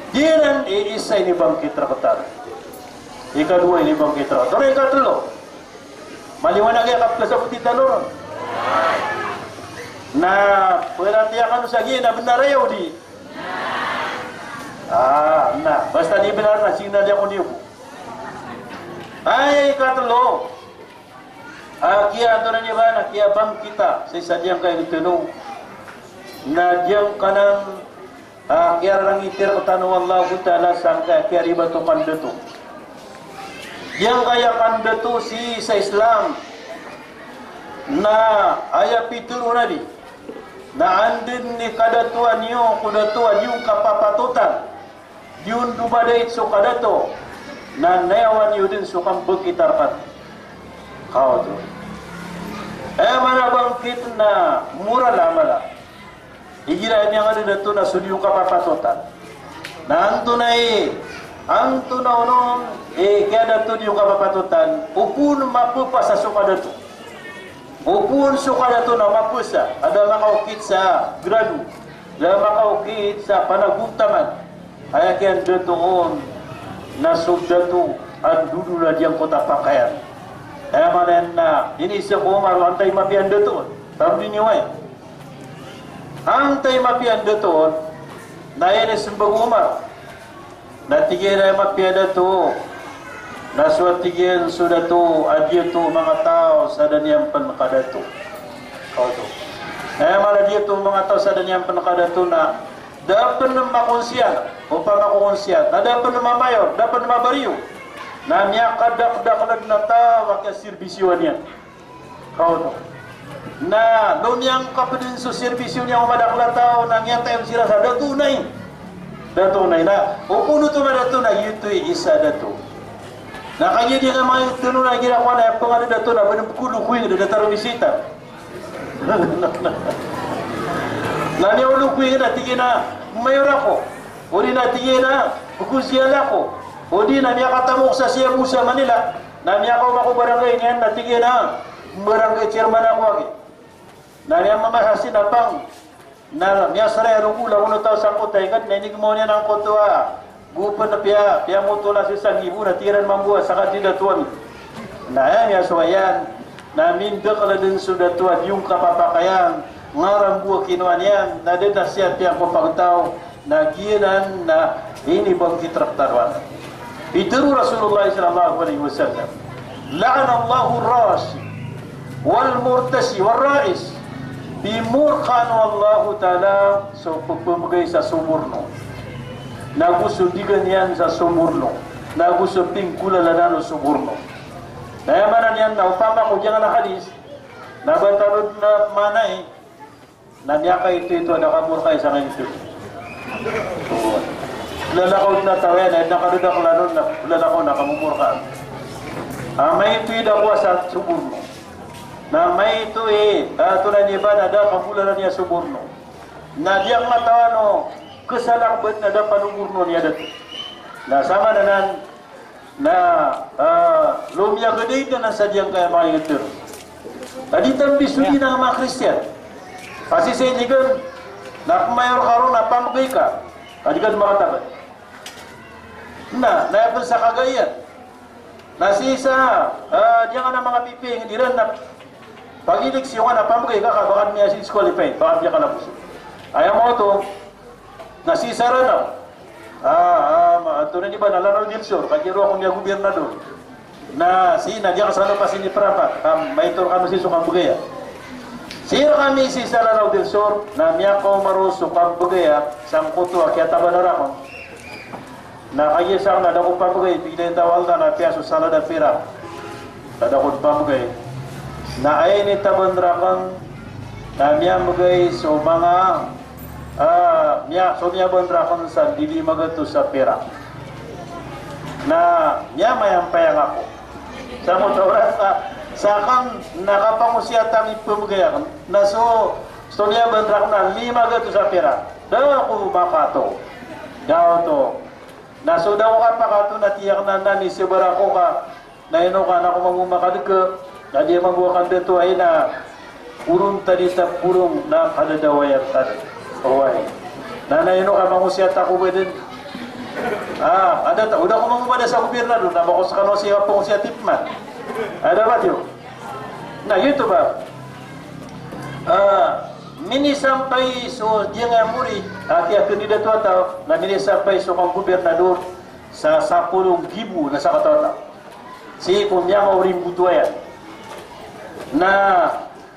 Giyanan i isa i inibangkit rktano. Ikadowa i inibangkit rktano. Tonaa i ikatelo? Maliwanag aya kapkasaboti tano ron. Na paratiyaya kano sa giya na benar aya odi? A, na. Basta di benar na signal iyan ko niyo bo. Aya ikatelo a kiyaantonaa niyan ba na kiyabangkita sii sa giyangkai a telo na giyangkanan a kiyararangiti rktano o Allahu Ta'ala sangkaya kiyaribat o kandato. Giyangkaya kandato sii sa Islam na aya pitero o Nabi na anda den i kadatoan iyo ko dato a di on kapapatotan, di on domadait so kadato, na nayawan iyo den so kambangkita rkano. Kaoto. Aya maana a bangkit na moral a mala. Igira i miyangada dato na so di on kapapatotan. Na antonaa i, antonaa onon i kiyadato di on kapapatotan, opama mapepasa so kadato. Opama so kadato na mapasa, a da makaokit sa grado, da makaokit sa panagontaman. Aya kiyadato on na so dato a dodon a di angkoto a pakayan. Aya maana niyan na iniiza ko Omar o antaa i mapiya a dato on. Taro di niyo aya. Antaa i mapiya a dato on, na aya inisembag o Omar. Na tig iyan a mapiya a dato, na so a tig iyan so dato a giyoto manga taw sa da niyan pen kadato. Kaoto. Aya maana a giyoto manga taw sa da niyan pen kadato na da pen makonsiya, opama ko konsiya, na da pen mamayor, da pen mabariyo. Na miyakadakdakl a taw a kiyaserbisyoan iyan. Kaoto. Na lomiyangkap den so serbisyo niyan ko madakl a taw na miyatayon siran sa dato onay. Dato onay na. O kono oto madato na giyoto i isa a dato. Na kagiya di ka mangiteno na gira ko na aya pengada dato na ba den pekolokoy da datar o bisita. Na miyaolokoy na tig iyan a mayor ako. Odi na tig iyan a pekonsiyal ako. Odi na miyakatamok sa Siyabu sa Manila. Na miyakaoma ko barangay niyan na tig iyan a barangay chairman ako agi. Na miyamamasa si Napang. Na miyasaray a rogo la ono taw sangkoto a inged na inigmaw niyan angkoto a gopen piya, piyamotola si Sangibo na tig iran mambo a sa kandidato ami. Na aya miyasowa iyan, na mindakl dn so dato a di on kapapakayan, ngaran bo a kinowa niyan, na da dn a siya piyakopagtaw, na giyanan na inibangkit rktano anan. Pitharo o Rasulullah sallallahu alaihi wasallam, "La'anallahu ar-rashi wal murtashi war ra'is." Pimorkaan o Allahu Ta'ala so pphamgay sa soborno, nago so digan iyan sa soborno, nago so pinggolalanan o soborno. Na aya maana niyan na opama ko giyangkanan a hadis, na ba tano dn a maana i, na miyakaito-ito a da ka morka i sangkai ngkd. Lalakaw dn a taw iyan, na kadadaklan on na lalakaw na kamomorka. A maito i da kowa sa soborno. Na maito i, a, tonaa ini ba na da ka golalan iyan soborno. Na di a katawan o khasalak ba dn a da panoborno niyan dato. Na samanan anan, na, ah, lomiyagadai dn a sa giyangkaya manga ingd. Ka di tambi so di na manga Kristiyan. Kasi sa inigan, na pmayor ka ron na pamgay ka. Ka di ka dn makataban. Na, na aya pn sa kagaiyan. Na sii sa, ah, giyangkanan a manga pipiya ingd iran na pag-eleksiyongan a pamgay ka, ka ba ka dn miyasi-disqualify, ba ka dn miyakalabosi. Aya maoto, na sii sa Lanao. Ah, ah, ma-, antonaa ini ba na Lanao del Sur, kagiya roo ako miyagobirnador. Na sii na di ako sa lopa sii ni Prapat, ka maito rkami sii so kambgaya. Sii rkami sii sa Lanao del Sur, na miyakaoma roo so kambgaya, sangkoto a kiyataban rakn. Na kagiya sakn na da ko pamgay, pigilay ta o Allah na piya so salad a pirak. Ka da ko pamgay. Na aya initaban rakn, na miyamgay so manga, ah, miya-, so miyaban rakn sa di lima gatos a pirak. Na miyamayampayang ako. Sa moto oras na, sakn na kapangosiyat ami pamgay akn. Na so, so miyaban rakn na lima gatos a pirak. Da ako makato. Da oto. Na so da ko kapakato na tiyak na na ni sebar ako ka, na ino ka na ko mambo makadka, na di mambo ka dato ay na oron tadi ta borong na kadadawayan tadi. Oway. Na, na ino ka mangosiyat ako ba dn. Ah, ada ta, o da ko mambo mada sa gobirnador, na mako skano si kapangosiyat i pman. Ada ba tiyo? Na, giyoto ba. Ah, minisampay so giyangkaya mori, a, kiya kandidato a taw, na minisampay so kangobirnador sa sapolo nggibo na sakataw a taw. Sii ko miyanga o rimboto aya. Na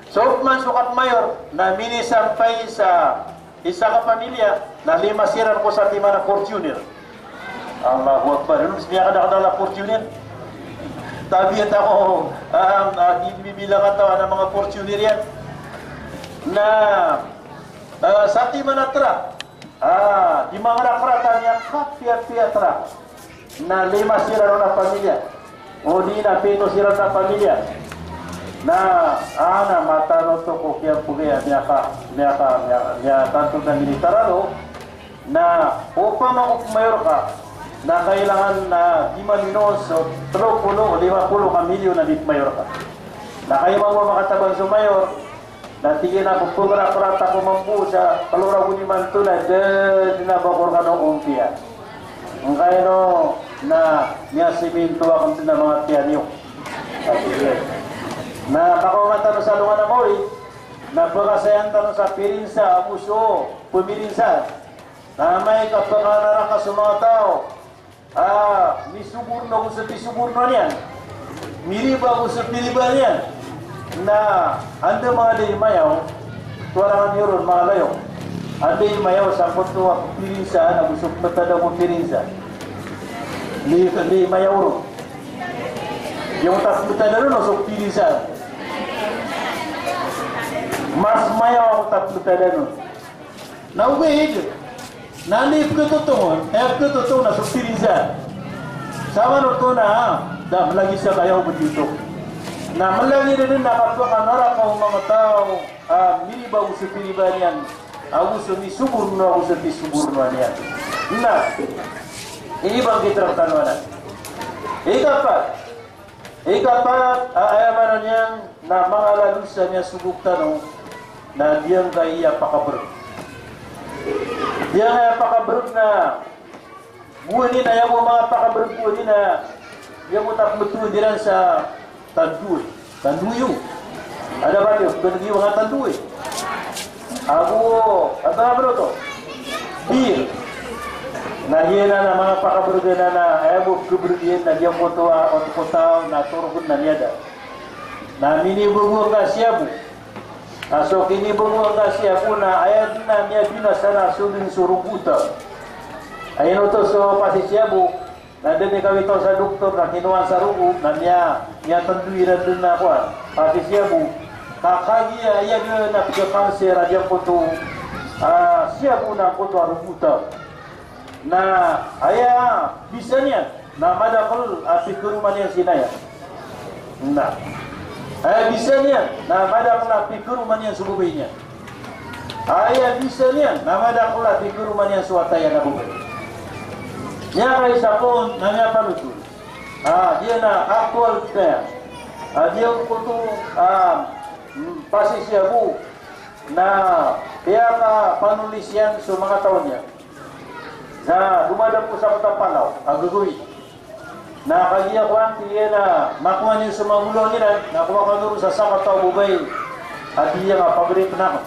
so pman so kapmayor, na minisampay sa isa ka pamilya, na lima siran ko satiman a Fortuner. Allahu Akbar. Ino bs miyakadakdakl a Fortuner? Tabiya ta ko, ah, ah, di bibilang a taw a manga Fortuner iyan. Na, ah, satiman a truck. Ah, di manga truck a miyakapiyapiya a truck. Na lima siran a pamilya. O di na pito siran a pamilya. Na, ah, na matano oto ko kiyapagaya, miyaka, miyaka, miyaka, miyaka tanto na militar ano. Na opama ko pmayor ka, na kailangan na di mamino so tlo polo o lima polo ka milyon a di pmayor ka. Na kagiya mambo a makataban so mayor, na tig iyan a ko pagrakrat ako mambo sa kalo ragon imanto na da dn a ba ko rkano ompiya. Ngkaino na miyasiminto akn dn a manga piya niyo. Na pakaoma tano sa alongan a maori, na pakasayan tano sa pirinsa ago so pmirinsa. Na amay ka pkanaraka so manga taw a misoborno ago so pisobornoan iyan, miriba ago so piriba niyan, na anda manga da i mayaw, toarangan iyo ron manga layok. Anda i mayaw sangkoto a pirinsa ago so ptadaan ko pirinsa. Di, di mayaw ron. Iyo ta ptadaan ron so pirinsa. Mas mayaw ako ta ptadaan ron. Na ogaid na anda i pkatotong on, aya pkatotong na so pirinsa. Samanoto na da mlagid sa kayaw bo dito. Na mlagid dn na kapkanaraka o manga taw a miriba ago so piriba niyan, ago so misoborno ago so pisobornoan iyan. Na inibangkit rktano anan. Ikapat, Ikapat a aya maana niyan na manga lalos a miyasogok tano na giyangkaya pakabrg. Giyangkaya pakabrg na gowani na aya bo manga pakabrg gowani na aya bo ta pmbtowan iran sa Tandoy. Tandoy o. Ada ba tiyo, pkhan'g iyo manga tandoy. Ago, antaa a bro oto? Bir. Na giyanan a manga pakabrg anan a, aya bo pkabrg iyan na giyangkoto a, oto ko taw na torogn na miyada. Na minibago angka siyapo. Na so kinibago angka siyapo na aya dn a miyabinasa na so dn so rogo taw. Aya oto so pasisiyapo. Na da dn i kawitaw sa doktor na kinowa sa rogo, na miya, miyatandoy iran dn a kowan, pasisiyapo. Ka kagiya aya dn a pkhakanser a giyangkoto a siyapo na angkoto a rogo taw. Na aya bisa niyan na madakl a pikaroma niyan si ina iyan. Na aya bisa niyan na madakl a pikaroma niyan so babay niyan. Aya bisa niyan na madakl a pikaroma niyan so wata iyan a babay. Miyakaisa kon na miyapanothol a giyanan a aktual kaya a giyangkoto a, mm, pasisiyapo na piyakapanolisiyan so manga taw niyan. Na domadam ko sakataw a palaw a gagawii. Na kagiya kowan, tig iyan a makowa niyo so manga bolawan iran, na kowa kano ron sa sakataw a babay a tig iyan a pag-rape akn.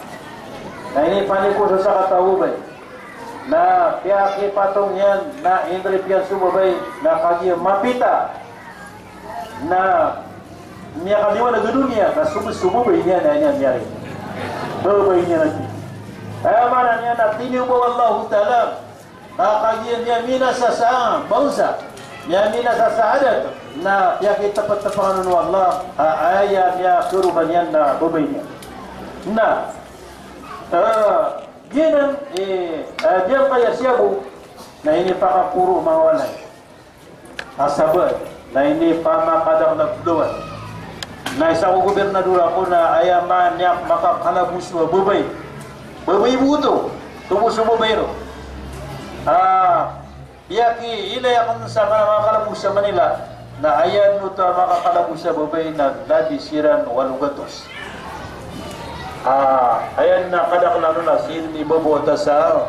Na inipanigo sa sakataw a babay. Na piyakipatong iyan, na in-rape iyan so babay, na kagiya mapita. Na miyakaliwanag a doniya, na so, so babay niyan na, niyan miyari. Babay niyan na di. Aya maana niyan na tiniyoba o Allahu Ta'ala. Ka kagiya miyaminasa sa bangsa, miyaminasa sa adat, na piyakitptpn o Allah a aya miyakaroma niyan na babay niyan. Na, eh, giyanan, eh, eh, giyangkaya siyapo, na inipakaporo o manga walay a sabaad, na inipamakadakl a bolawan. Na isa ko gobernador ako na aya man iyan makakalaboso a babay. Babay bo oto, tomo so babay ron. Ah, piyakiilay akn sa manga makakalaboso sa Manila, na aya dn oto a makakalaboso a babay na lbi siran walo gatos. Ah, aya na kadaklan on na sii dn i babawata sa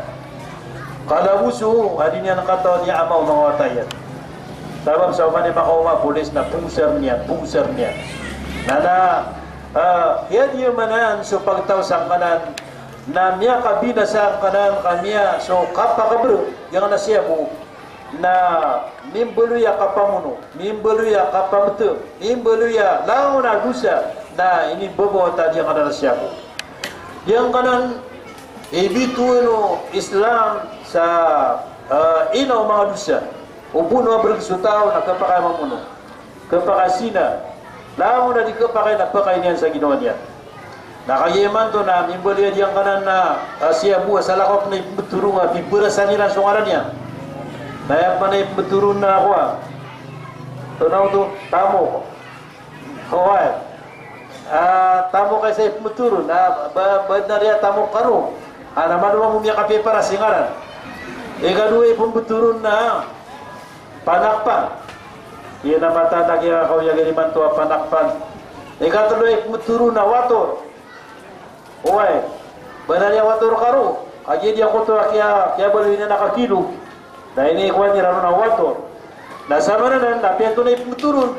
kalaboso a di niyan katawan i ama o manga wata iyan. Sabap sa oman i makaoma a polis na pogosarn iyan, pogosarn iyan. Na, na, ah, kiyadiyamanan so pagtaw sangkanan, na miyakabinasa angkanan ka miya so kapakabrg, giyangkanan a siyapo, na mimbaloy a kapamono, mimbaloy a kapamtm, mimbaloy a langon a dosa, na inibabawata giyangkanan a siyapo. Giyangkanan i bitowan o Islam sa, eh, ina o manga dosa. O bono a brg so taw na khapakay a mamono, khapakay a zina, langon a di khapakay na pakayn iyan sa ginawa niyan. Na kagiya imanto na mimbaloy a giyangkanan a, ah, siyapo a salakaw pn a ipmbtoron a pibarasan iran so ngaran iyan. Na aya pn a ipmbtoron na kowan, antonaa oto, tamok. Oway. Ah, tamok a isa ipmbtoron, ah, ba, ba, ba adn a riya tamok karo. Ah, na mano mambo miyakapiparas i ngaran. Ikadowa ipmbtoron na panakpan. Iyan a mataan a giyangkanan a kaoyagan imanto a panakpan. Ikatlo a ipmbtoron na wator. Oway, ba adn a riya wator karo, kagiya giyangkoto a kiya, kiyabaloy niyan a kakilo. Na inikowan iran on a wator. Na samanan na apiya antonaa i pmbtoron.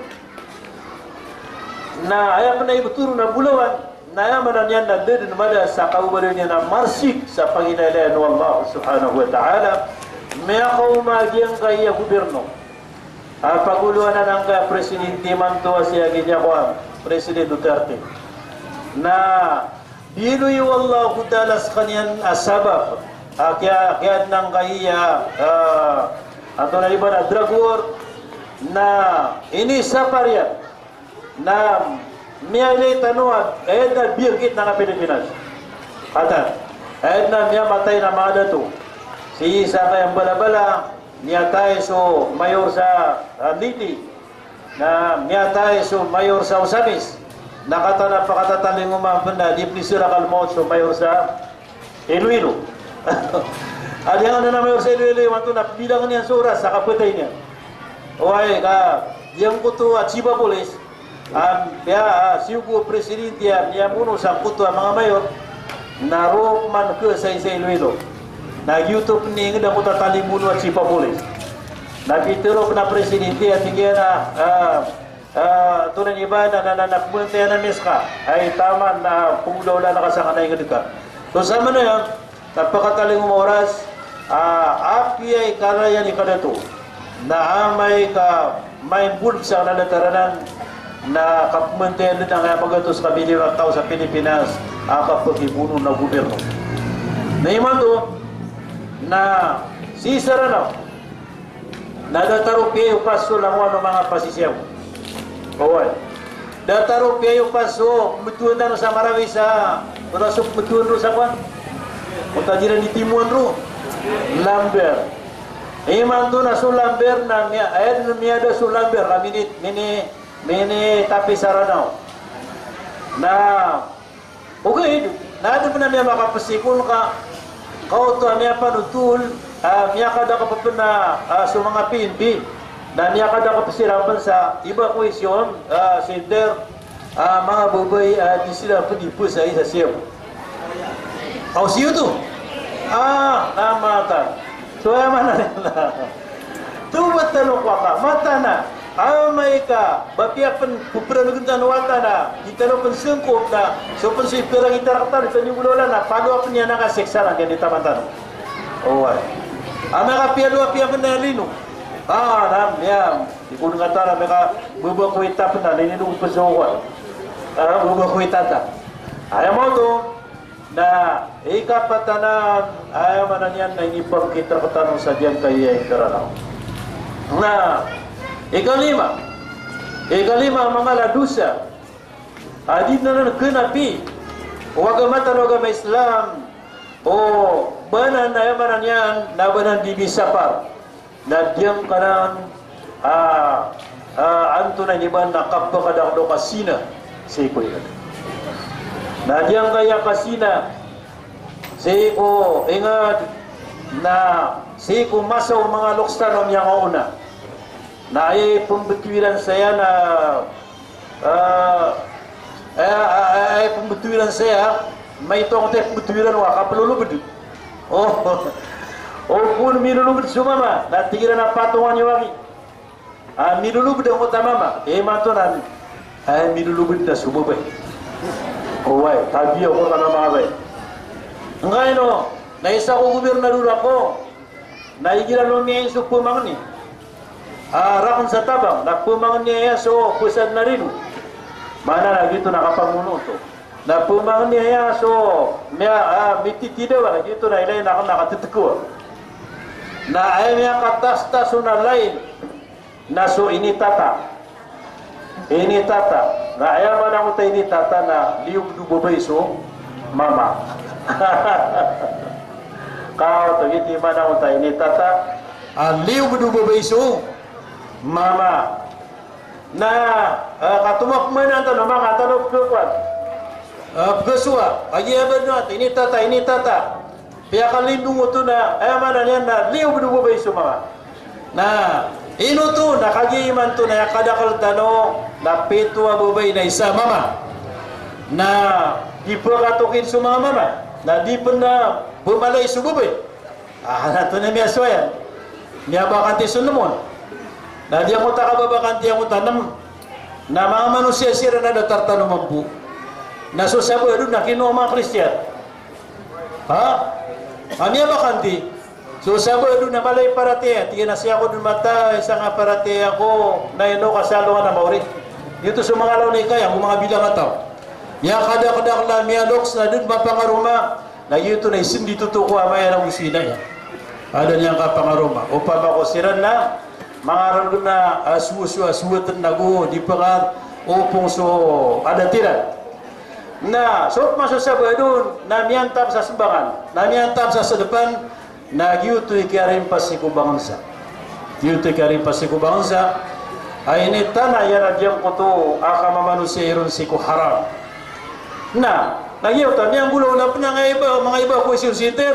Na aya pn a ipmbtoron na bolawan. Na aya maana niyan na da dn mada sa kababaloy niyan a marsik sa pangilalayan o Allah subhanahu wa ta'ala. Miyakaoma giyangkaya gobirno a pagoloan anan angkaya presidente imanto a si Agin Yakuam, President Duterte. Na biyaloy o Allahu Ta'ala skaniyan a sabap a kiya, kiyaadn angkaya, ah, antonaa i ba na drug war, na inisapar iyan. Na miyailay tano a, eh, na biyangkit na nga Pilipinas. Katan, eh, na miyamatay na manga dato. Sii sa kaya mbalabala, miyatay so mayor sa, ah, Leyte. Na miyatay so mayor sa Ozamiz. Na katan a pakatatalingoma pn na di pn isara kalmaot so mayor sa Iloilo. Adi angkanan a mayor sa Iloilo, imanto na pbilang iyan so oras sa kapatay niyan. Oway, ka giyangkoto a chief of police, a, miya, a, siyogo o presidente a miyamono sangkoto a manga mayor, na roo man khasain sa Iloilo. Na giyoto pn i ingd angkoto a talingoma o chief of police. Na pitharo pn a presidente a tig iyan a, a, Ah, tonaa i ba na, na, na, na pmantay a miska. Ay taman na pngolawlaan ka sa kanay ngd ka. So samanaya, na pakatalingoma oras, ah, apiya i karayan i kadato. Na amay ka maimbolb sa kanadatar anan, na kapmantay a dn angkaya magatos ka bilyon a taw sa Pilipinas a kapakibono na gobyerno. Na imanto, na sii sa Ranao, na datar o piyayoka so langowan o manga pasisiyaw. Oway. Datar o piyayoka so pmbtowan tano sa Marawi sa, ora so pmbtowan ron sa kowan. O tajiran i timowan ron. Lamber. Imanto na so Lamber na miya-, aya dn miyada so Lamber, ka mini-, mini-, minitapi sa Ranao. Na ogaid na adn pn a miyamakapesikol ka, ka oto a miyapanotol, ah, miyakadakp pn a, ah, so manga P N P, na miyakadakp siran pn sa evacuation, ah, center, ah, manga babay, ah, di siran pn di pn sa isa siyaw. Aw siyoto. Ah, na matan. So aya maana niyan. Tobat tano ko aka, mataan a amay ka ba piya pn pprangn tano wata na di tano pn sngkop na so pn so iprang i tarak tano, di tano ngolawlaan na palowa pn iyan a kasiksa na giyangkai taman tano. Oway. Amay ka piyalowa piya pn a lino. Ah, na miya, di ko ngka tara, amay ka baba ko itap na lino pn so kowan. Ah, baba ko itata. Aya maoto. Na ikapat anan, aya maana niyan na inipangkit rktano sa giyangkaya i Ranao. Na ikalima, ikalima a manga dosa a di dn anan knapi o agama tano a agama Islam, o ba anan, aya maana niyan na ba anan di misapar. Na giyangkanan, ah, ah, antonaa ini ba na kapakadakdakl o kasina sii ko ingd. Na giyangkaya kasina sii ko ingd, na sii ko masa o manga loks tano a miyangaoona. Na aya i pmbtowan iran saya na Ah, eh, ah, eh, eh, pmbtowan iran saya, maito angkoto i pmbtowan iran o kapalolobd. Oh, o kon milolobd so mama, na tig iran a patongan iyo aki. Ah, milolobd angkoto a mama, eh, imanto na, eh, milolobd na so babay. Oway, tabiya ko tano manga babay. Ngkaino, na isa ko gobernador ako, na igira lomiyain so pmangni a rakn sa tabang, na pmangni aya so psad na rino. Maana na giyoto na kapangonoto. Na pmangni aya so miya, ah, mititidawa, na giyoto na ilay na, na kattkawa. Na aya miyakatastas on a lain na so initata. Initata. Na aya maana angkoto a initata na liyobd o babay so mama. Kaoto, giyoto i maana angkoto a initata. A liyobd o babay so mama. Na, eh, katomo a pmanan tano, manga tano pkhakowan. Eh, pkhasowa. Kagiya ba dn a initata, initata. Piyakalindong oto na, aya maana niyan na liyobd o babay so mama. Na ino oto, na kagiya imanto na aya kadakl tano na pito a babay na isa a mama. Na di pkatokid so manga mama. Na di pn na pmalay so babay. Ah, na antonaa i miyasowa iyan? Miyabakanti so nm on. Na di angkoto a kababakanti angkoto a nm. Na manga manosiya siran a datar tano mambo. Na so sabaad on na kinowa o manga Kristiyan. Ha? Aya miyabakanti. So sabaad on na mala i paratiyaya, tig iyan a sii ako dn matay, sangkai a paratiyaya ko, na ino ka sa alongan a maori. Giyoto so manga lawan i kaya, o manga bilang a taw. Miyakadakdakl a miyaloks na da dn mapangaroma, na giyoto na isndit oto ko amay a rago so ina iyan. A da niyan kapangaroma. Opama ko siran na, manga rago na, ah, suwa-suwa, suwat nago, di pngaopong so adat iran. Na, so opama so sabaad on, na miyantap sa smbangan, na miyantap sa sdpan, na giyoto i kiyarimpas sii ko bangnsa. Giyoto i kiyarimpas sii ko bangnsa. Ay, initana iyan a giyangkoto a kamamanosiya iron sii ko haram. Na, na giyoto, miyanggolaola pn a manga iba, manga iba ko isi o siter.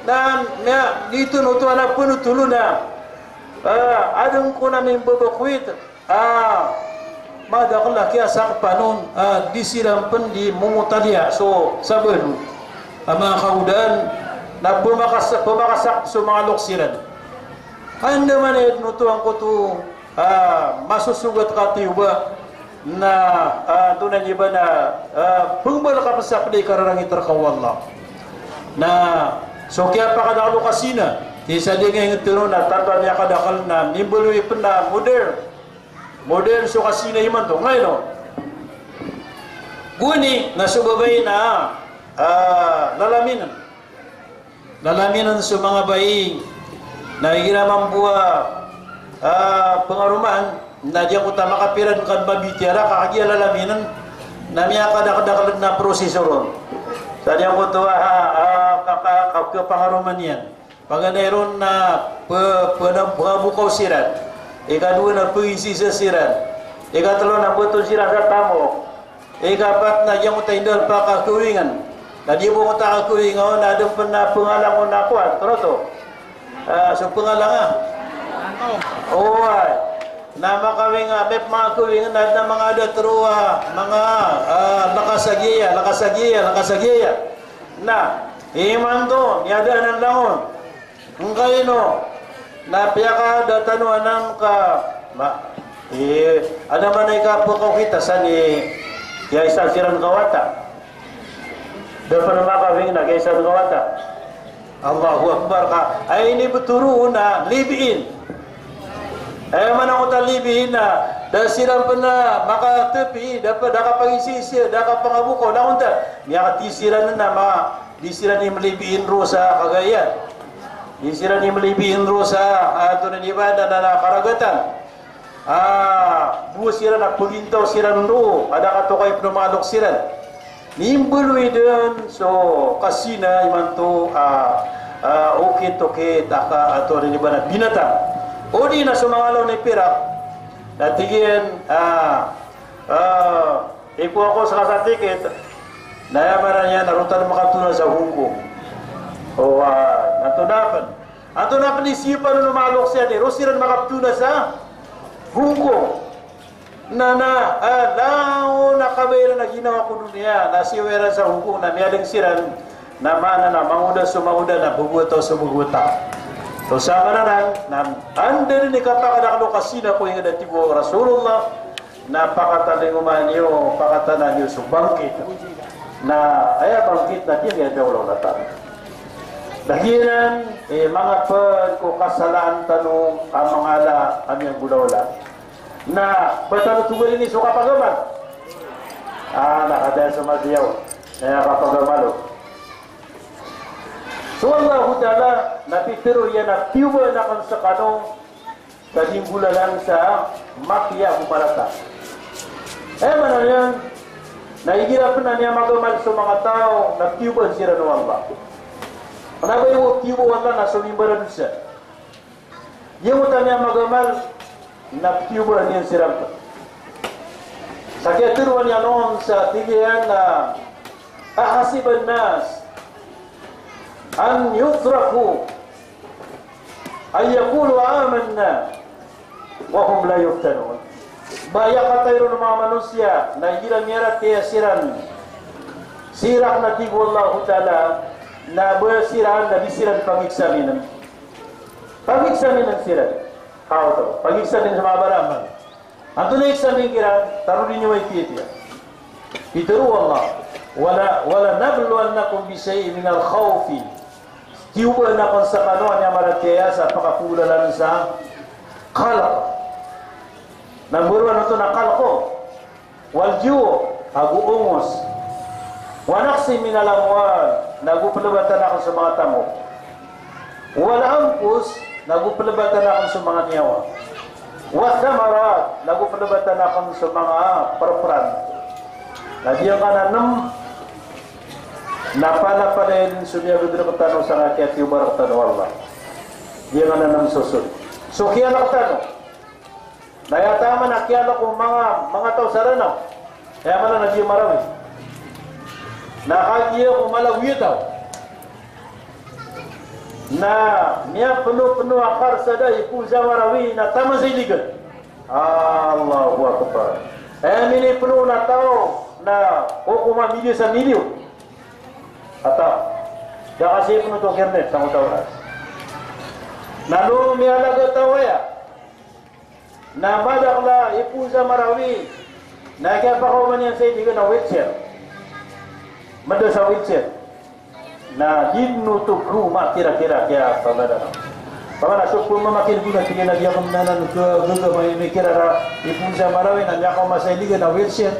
Na, na, giyoto oto a pnotol on a, ah, adn ko na mimbabakwit. Ah, madakl a kiyasakpan on, ah, di siran pn di momotaliya so sabaad on. A manga kagodaan, na pmakas-, pmakasakp so manga loks iran. Andamanaya dn oto angkoto, ah, masosogat ka tiyoba, Na, ah, antonaa i ba na, ah, pmbal ka pn sa pd i kararangit rka o Allah. Na so kiyapakadakl o kasina, sii sa di nga ingd tano na tanto a miyakadakl na mimbaloy pn a modern. Modern so kasina imanto. Ngayon o, gowani na so babay na, ah, lalaminan. Lalaminan so manga bai na igira mambo a, ah, pngaromaan, na di ako ta makapira dn ka mabitiara ka kagiya lalaminan na miyakadakdakl dn a processor on. Sa di ako to, ah, ah, ka, ka, ka, kapangaroman iyan. Paganay ron na pe, pe, na pngabokaw siran. Ikadowa na pngisisa siran. Ikatlo na bto siran sa tamok. Ikapat na giyangkoto a indal pakakawingan. Na di bo ngkoto a kakawingan on, na adn pn a pngalang on a kowan, toroto. Ah, so pngalang a. Oway. Na makawing a, miyapmakawingan, na adn a manga adat roo a, manga, ah, lakasagiya, lakasagiya, lakasagiya. Na imanto, miyadaan a langon. Ngkaino, na piyakadatan o anan ka, ma, eh, adn a mana i kapkaw kita san i, kiyaisa siran kawata. Da pn makawing na kiyaisa kawata. Allahu Akbar ka. Ay ini btoro na live-in. Ay mana ngkoto a live-in na, da siran pn a makatpi, da pn, da kapagisiisi, da kapangabokaw, na onta. Miyakati siran na ma, di siran i mlive-in roo sa kagaya. Di siran i mlive-in roo sa, ah, antonaa i ba na, na, na karagatan. Ah, bo siran a pgintaw siran roo, a da katokay pn o manga loks iran. Mimbaloy dn so kasina imanto, ah, ah, okit-okit a ka, antonaa i ba na binatang. O di na so manga lawan i pirak. Na tig iyan, ah, ah, Iko ako sa kasa ticket, na aya maana niyan na roo tano makaptona sa Hong Kong. O, ah, antonaa pn. Antonaa pn i siyopa ron o manga loks iyan i roo siran makaptona sa Hong Kong. Na, na, ah, langon a kabaya iran a ginawa ko doniya, na siyowa iran sa Hong Kong, na miyalng siran, na maana na mangoda so mangoda, na bgowa taw so bgowa taw. So sa maana nan, na anda dn i kapakadakl o kasina ko ingd a tig o Rasulullah, Na pakatalingoma niyo, pakatanaan niyo so bangkit. Na aya bangkit na giya, giya daolaola tano. Na giyanan, eh, manga pd ko kasalaan tano a mangala a miyanggolaola. Na ba tano togarin i so kapagamal? Ah, na kadaya so madiyaw. Na aya kapagamal o. So Allahu Ta'ala, na pitharo iyan a tiyobaan akn skano sa di nggolalan sa mapiya ko marata. Aya maana niyan na igira pn a miyamagamal so manga taw na tiyobaan siran o Allah. Kna ba iyo tiyoba o Allah na so mimbaradosa. Iyo ta miyamagamal na tiyobaan iyan siran pn. Sa kiyatharoa niyan on sa tig iyan a, "Ahasiban nas an yutraku an yaqulu amanna wa hum la yuftanun." Ba aya katay ron o manga manosiya na igira miyaratiyaya siran, siran na tig o Allahu Ta'ala, na ba siran na di siran pagexaminen. Pagexaminen siran. Kaoto, pagexaminen sa manga baraman. Antonaa i examine kiran, tarodi niyo a ipiyatiya. Pitharo o Allah, "Wala, wala nabluwannakum bi shay'in minal khawfi." Tiyobaan akn skano a miyamaratiyaya sa pakapogolan sa qalq. Na mbaraw antonaa i qalq o? Wal ju', ago ongos. Wa naqsin minal amwal, nago plbatan akn so manga tamok. Wal anfus, nago plbatan akn so manga niyawa. Wath thamarat, nago plbatan akn so manga prpran. Na giyangkanan a nm na palapalaya dn so miyagd rktano sangkai a kiyatiyoba rktano o Allah. Giyangkanan a nm sosod. So kiyalk tano. Na aya taman a kiyalk o manga, manga taw sa Ranaw. Aya maana na di marawi. Na kagiya ko mala wiyataw. Na miyapnopno a karsada i Poza Marawi na taman sa Iligan. Allahu Akbar. Aya minipno a taw na ko koma milyo sa milyo. Ata. Da kasi pno to kernet sa taw. Na no miyalaga taw aya. Na madakl a i Poza Marawi, Na kiyapakaoma niyan sa inigan a wheelchair. Mada sa wheelchair. Na di dn oto ko makirakira kiyapamana. Pamana so pmamakin'g na tig iyan a di akn nanan kagaga mamikira a ipoon sa Marawi na miyakaoma sa inigan a wheelchair.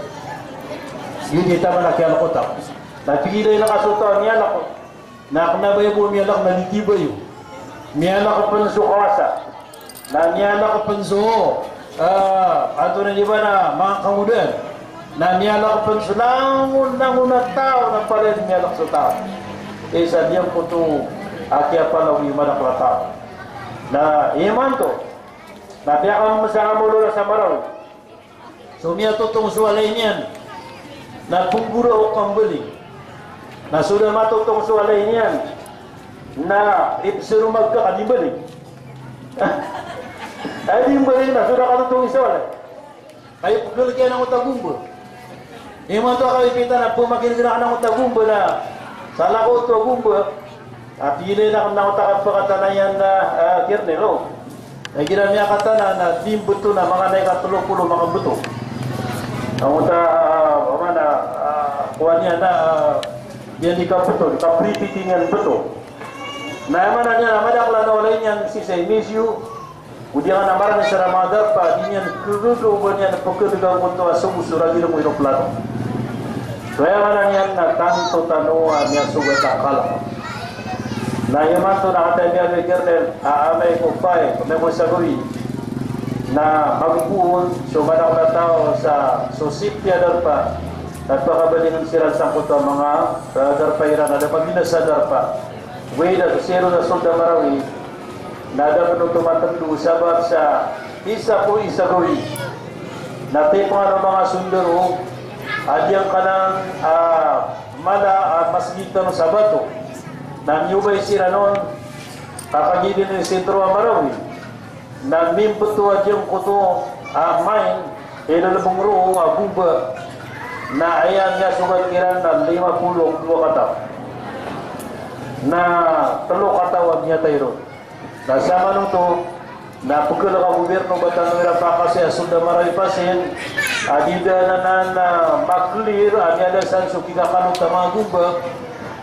Giyoto i taman a kiyalk o taw. Na tig iyan a ino ka so taw a miyalk. Na kna ba iyo bo miyalk na di tiyo ba iyo. Miyalk pn so kawasa. Na miyalk pn so, ah, antonaa i ba na manga kangodaan. Na miyalk pn so langon, langon a taw na palaya miyalk so taw. Isa diyangkoto a kiyapalagoy o madakl a taw. Na imanto, na piyakammsa a mawlawla sa Marawi. So miyatotong so walay niyan na pnggora o kambaling. Na so da matotong so walay niyan na ipsromag ka ka di mbaling. Ay di mbaling na so da katotong so walay. Kay pkhalk iyan angkoto a gomba. Imanto a kapipitan a pmakin'g rakn angkoto a gomba na salakaw oto a gomba. A pilay na kna oto a kapakatana iyan na, ah, Colonel, o. Na igira miyakatana na di mbto na manga na ikatlo polo makambto. Angkoto a, ah, mana, ah, kowan iyan na, ah, iyan di kambto, di kapripiti niyan mbto. Na aya maana niyan a madakl a walay niyan sii sa M S U, o di ngka na marani sa manga darpa, di niyan kagaga o ba niyan pkhalk angkoto a sogo so ragirng o eroplano. So aya maana niyan na tanto tano a miyasogat a kalk. Na imanto na kataya miyaaloy a Colonel, a amay ko pay, amay ko isa gawii. Na magpoon so madakl a taw sa so safety a darpa, na pakabalingn siran sangkoto a manga, eh, darpa iran a da pabinasa a darpa. Wida so siro na sold a Marawi, na da pn oto matndo sabap sa isa ko isa gawii. Na tipangan o manga sondaro a giyangkanan a mala a masgit tano sa Bato. Na miyobay siran on, ka kagiya dn i sentro a Marawi. Na mimbto a giyangkoto a mine i lalabaw roo a gomba. Na aya miyasogat kiran na lima polo ago dowa kataw. Na tlo kataw a miyatay ron. Na samanoto na pkhalk a gobyerno ba tano iran pakasaya sold a Marawi Pasin a di da nanan a maklir a miyada san so kikakalot a manga gomba.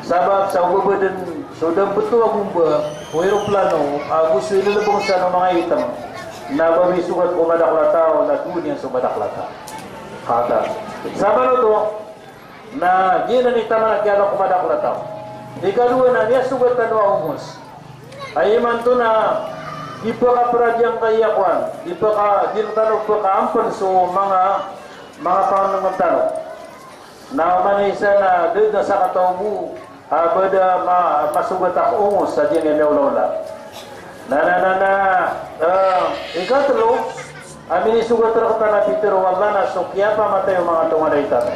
Sabap sa o ba dn so da mbto a gomba o eroplano ago so ilalabaw san o manga itam na ba misogat ko madakl a taw na doon iyan so madakl a taw. Kata. Samanoto na giyanan i taman a kiyalk o madakl a taw. Ikadowa na miyasogat tano a ongos. Ay imanto na di pakapradiyan ka iya kowan, di paka, di tano pakaampan so manga, manga pangnngkn tano. Na oman i isa na da dn a sakataw bo a ba da ma, masogat a ongos sa giyangkai a miyawlawla. Na, na, na, na, eh, ikatlo a minisogat rktano a pitharo o Allah na so kiyapamatay o manga tonganay tano.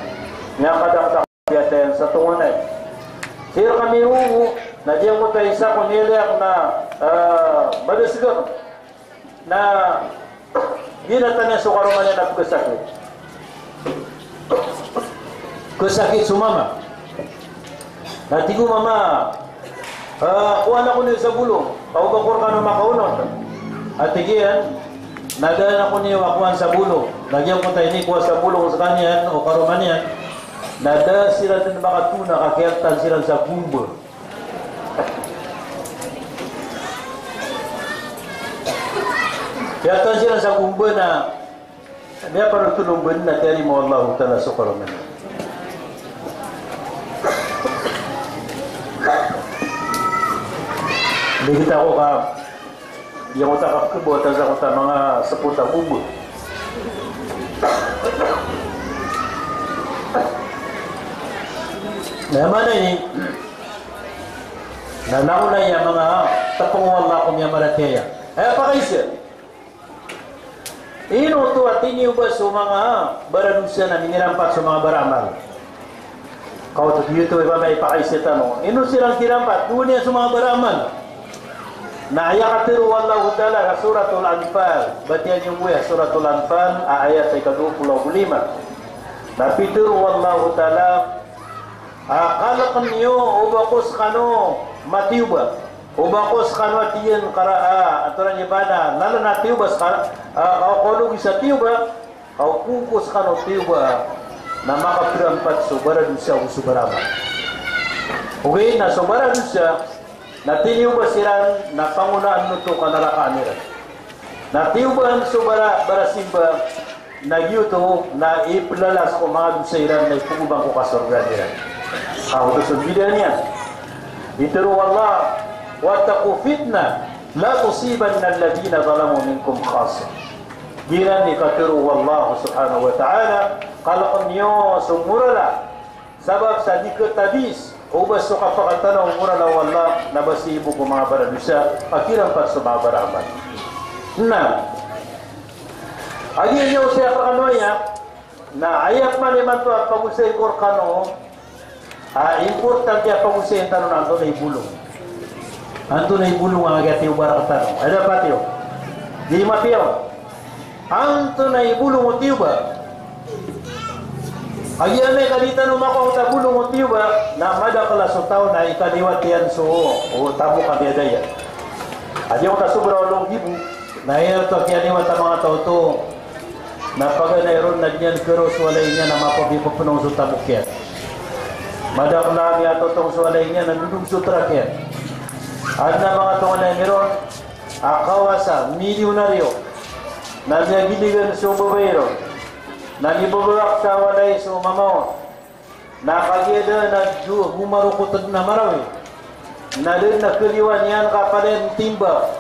Miyakadakdakl a piyatayan sa tonganay. Sii rkami ogo na giyangkoto a isa ko miyaliyak na, eh, ba da sgak. Na ginatan iyan so karoma niyan a pkhasakit. Khasakit so mama. Na tig o mama, ah, kowan ako niyo sa bolong, ka o ba ko rkano makaonot. A tig iyan, na da ako niyo kowan sa bolong. Na giyangkoto a inikowa sa bolong skaniyan o karoma niyan, na da siran dn makatona ka kiyaltan siran sa gomba. Kiyaltan siran sa gomba na miyapanotol o mban na tiyarima o Allahu Ta'ala so karoma niyan. Di kita ko ka, giyangkoto a kapkhabaw a tazakota manga sopot a gomba. Na aya maana ini, na langon aya manga tpng o Allah ko miyamaratiyaya. Aya pakaiza. Ino oto a tiniyoba so manga baradosa na minirampat so manga baraamal. Ka oto giyoto i ba miyapakaiza tano. Ino siran kirampat, doon iyan so manga baraamal. Na aya katharo o Allahu Ta'ala sa Suratul Anfal. Batiya niyo bo iya Suratul Anfal, a ayat a ika dowa polo ago lima. Na pitharo o Allahu Ta'ala, a, kalkn iyo o ba ko skano matiyoba. O ba ko skano a tiyan kara, a, antonaa i ba na lalan a tiyoba skano, a, o kalog sa tiyoba. Aw pongko skano tiyoba na makaperampat so baradosa ago so baramal. Ogaid na so baradosa na tiniyoba siran na pangonaan oto ka narakaan iran. Na tiyoba so bara, barasimba na giyoto na iplalas ko manga dosa iran na ipagobang ko kasorgaan iran. Ka oto so bida niyan. Pitharo o Allah, "Wattaqu fitnatan la tusibanna alladhina zalamu minkum khassah." Giyanan i katharo o Allah subhanahu wa ta'ala, kalkn iyo so morala, sabap sa di katabis o ba so kapakatanaw o morala o Allah na ba sii bo ko manga baradosa a kirampat so manga baramal. Na agi iyo siya pakano aya, na aya pman imanto a pagosay ko rkano, a importante a pagosayin tano na antonaa i bolong. Antonaa i bolong a kagiya tiyoba rktano. Aya dapat iyo. Di mapiya on. Antonaa i bolong o tiyoba. Kagiya amay ka di tano makowa a bolong o tiyoba, na madakl a so taw na ikaliwat iyan so, o, tamok a miyadaya. Adi ako ta sobra o longgibo. Na aya oto a kiyaliwat a manga taw oto, na paganay ron na di niyan karo so walay niyan a mapapipapnong so tamok iyan. Madakl a miyatotong so walay niyan na dodog so trak iyan. Adn a manga tonganay ami ron a kawasa, milyonaryo, na miyagiligan so babay ron, na mibabawak sa walay so mama on. Na kagiya da na do, gomarokot dn a Marawi. Na da dn a kaliwan iyan ka palaya dn timba.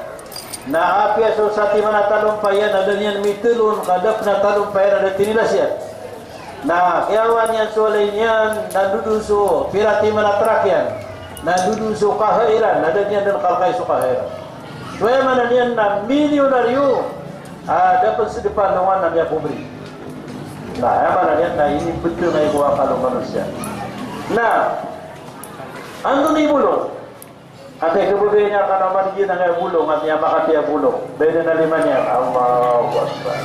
Na apiya so satiman a talompay iyan na da niyan mitlo on ka da pn a talompay iyan a da tinilas iyan. Na kiyawa niyan so walay niyan, na dodon so pira timan a trak iyan. Na dodon so kaha iran, na da niyan dn kalkay so kaha iran. So aya maana niyan na milyonaryo, a da pn sdp a alongan a miyapobri. Na aya maana niyan na inibtng a iko akal o manosiya. Na antonaa i bolong? Antaa i kababaya niyan ka na man giyanan a bolong, a miyamakapiya bolong. Ba aya na lima niyan. Allahu Akbar.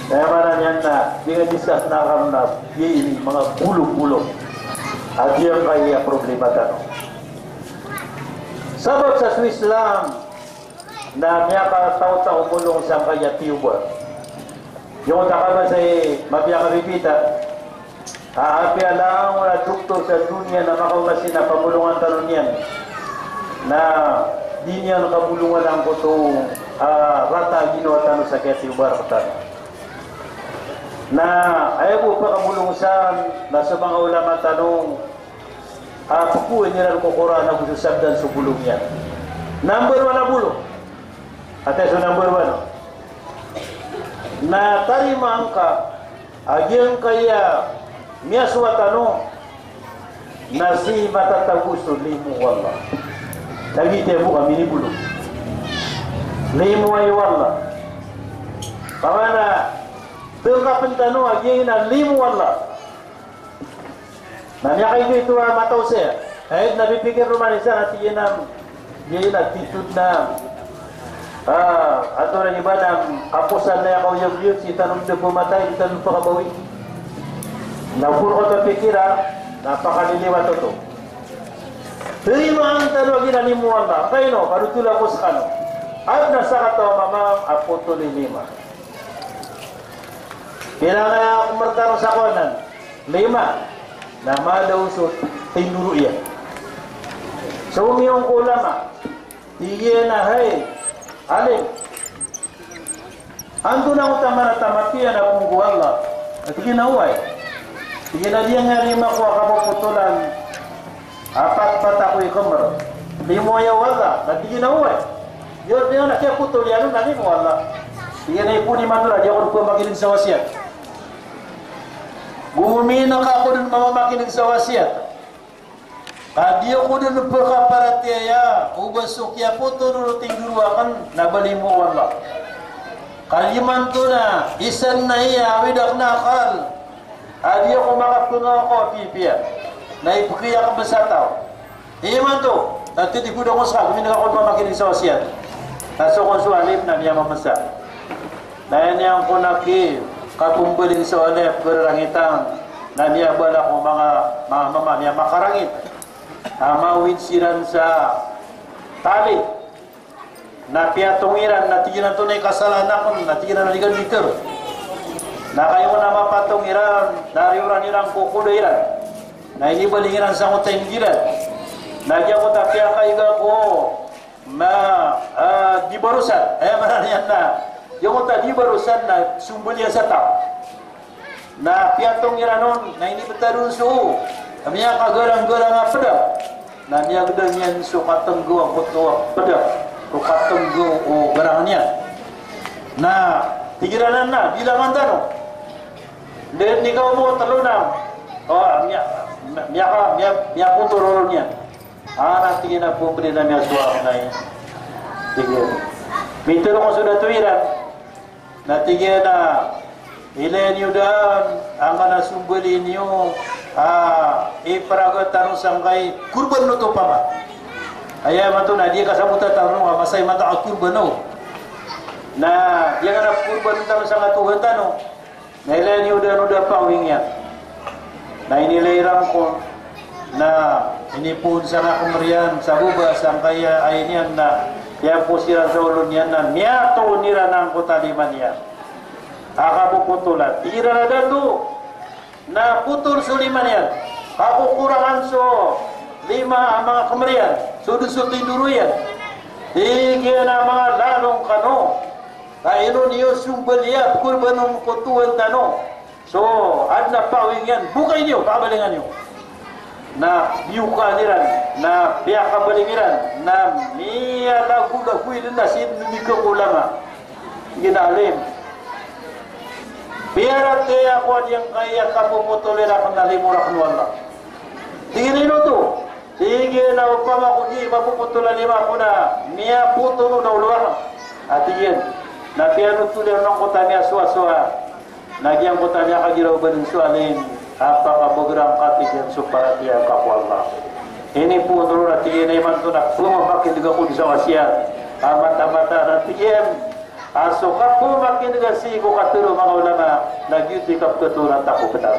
Na aya maana niyan na di nga diskas na akal na giya ini manga bolong-bolong a giyangkaya problema tano. Sabap sa so Islam na miyakataw-taw bolong sangkaya tiyoba. Giyoto a kabasa i mapiya a kabibita a apiya langon a doktor sa doniya na makaoma sii na pabolongan tano niyan, na di niyan kabolongan angkoto a rata a ginawa tano sa kiyatiyoba rktano. Na aya bo pakabolong san na so manga ulama tano a pkowaan iran ko Qur'an ago so sabdan so bolong iyan. Number one a bolong. Antaa so number one? Na tarimaan ka a giyangkaya miyasowa tano na sii matatago so limo o Allah. Lagid iyan bo ka minibolong. Limo o Allah. Pamana tngkapn tano a giyanan a limo o Allah. Na miyakaito-ito a mataw saya. Aya dn a pipikir o manosiya na tig iyan a, tig iyan a titho dn a, ah, antonaa i ba na kaposan na aya kaoyagoyag sii tano dn a pmatay, di tano pakabawi. Na okor ko oto a pikiran, na pakaliliwat oto. Tarimaan tano a giyanan a limo o Allah. Kaino, panothol ako skano. Adn a sakataw a mama a potol i lima. Pira nga kmr tano sa kowan anan? Lima. Na madaw so tindoro iyan. So miyong ko ulama, tig iyan a, hay alim, antonaa oto a marata a mapiya na phoon ko Allah? Na tig iyan a oway. Tig iyan a di nga lima ko a kapopotolan a patpat ako i kmr. Limo aya o Allah. Na tig iyan a oway. Iyo, di nga na kiyapotol iyan on na limo o Allah. Tig iyan a ipon imanto na di ako dn pmakinig sa wasiyat. Gomina ka ako dn mamamakinig sa wasiyat. Ka di ako dn pkaparatiyaya o ba so kiyapotol o tindoro akn na ba limo o Allah. Ka imanto na isa na iya awid akn a akal a di ako makapngawa ko pipiya na ipkhiya akn bs a taw. Imanto na titho ako ska, gomina ka ako dn mamakinig sa wasiyat. Na so kon so alim na miyamamsa. Na aya niyan kon a ki, kapmbaling so alim, pkararangitan, na miyabala ko manga, manga mama, miyamakarangit a mawid siran sa tali. Na piyatong iran, na tig iran a antonaa i kasalahan akn, na tig iran a di ka dn ditharo. Na kagiya ko na mapatong iran, na riyoran iran ko koda iran. Na inibaling iran sangkoto a inggiran. Na giyangkoto a piyakaiga ko ma, ah, di barosan. Aya maana niyan na giyangkoto a di barosan na sombaliya sa taw. Na piyatong iran on, na inibetad on so miyakagaranggarang a peda. Na miyagedam iyan so katenggaw angkoto a peda, so katenggaw o garang iyan. Na tig iran anan na, bilangan tano. Anda i kaomo, telo na. O, miya, miya, miya, miyapotol on iyan. A, na tig iyan a, pemberi na miyasowa ko na i. Tig iyan. Mitero ko so dato iran. Na tig iyan a, ilaya niyo daan angkanan a sombali niyo a iparagat tano sangkai korban oto, opama. Aya mato na di kasabota tano a masa i mataan a korban o. Na giyangkanan a korban tano sangkai Tohan tano. Na ilaya niyo daan o da pawing iyan. Na inilay iran kon, na inipoon sangkai a kemer iyan sa baba sangkai a ain iyan, na iyapos iran sa olo niyan, na miyatoon iran angkoto a lima niyan a kapopotolan. Tig iran a, "Dato, na potol so lima niyan. Kakokorangan so lima a manga kemer iyan, so dowa so tindoro iyan." Tig iyan a, "Manga lalong kano, ka ino niyo sombali a pekorbanon ko Tohan tano so aden a pawing iyan, bokay niyo, pakabalingan niyo." Na biyokaan iran, na piyakabaling iran, na miyalagolagoy den a sii den a mikakolama. Giya na alim, piyaratiyaya ako a giyangkaya kapopotol iran a lima o raken o Allah. Tig iyan a, "Ino oto?" Tig iyan a, "Opama ko di mapopotol a lima ko na miyapotol on a olo aken." A tig iyan, na piyanotol iyan angkoto a miyasowasowa. Na giyangkoto a miyakagiraw baden so alim a pakabagerang ka, tig iyan, so paratiyaya ka ko Allah. Inipoon ron a tig iyan a, imanto na pemamakindeg ako den sa wasiat a mataan-mataan, a tig iyan, a so kapemakinega sii ko katero o manga ulama na giyoto i kapekatoran ta ko petaro.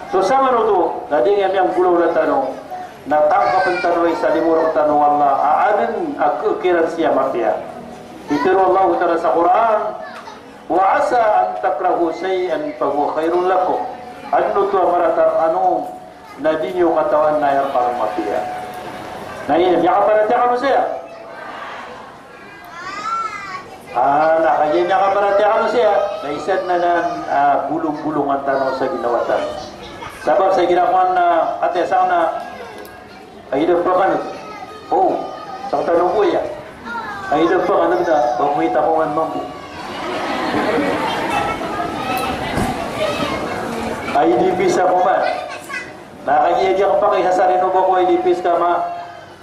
So samanoto na di nga miyanggolawla tano, na tangkapen tano i salimorak tano o Allah a aden a kekiran siya mapiya. Pitero o Allahu Ta'ala sa Qur'an, "Wa asa an takrahu shay'an fa huwa khairun lakum." Aden oto a marata rekano na di niyo katawan na aya rekano mapiya. Na ino, miyakaparatiyaya kano saya? Ah, na kagiya miyakaparatiyaya kano saya, na isa den anan a bolongbolongan tano sa ginawa tano. Sabap sa igira kowan na kataya sa kena, ay da pa kano. O, sa katano bo aya. Ay da pa kano na, ba mo ita ko man mambo. Ay di pisa ko man. Na kagiya di ako pakay sa sarino ba ko ay di pis ka ma,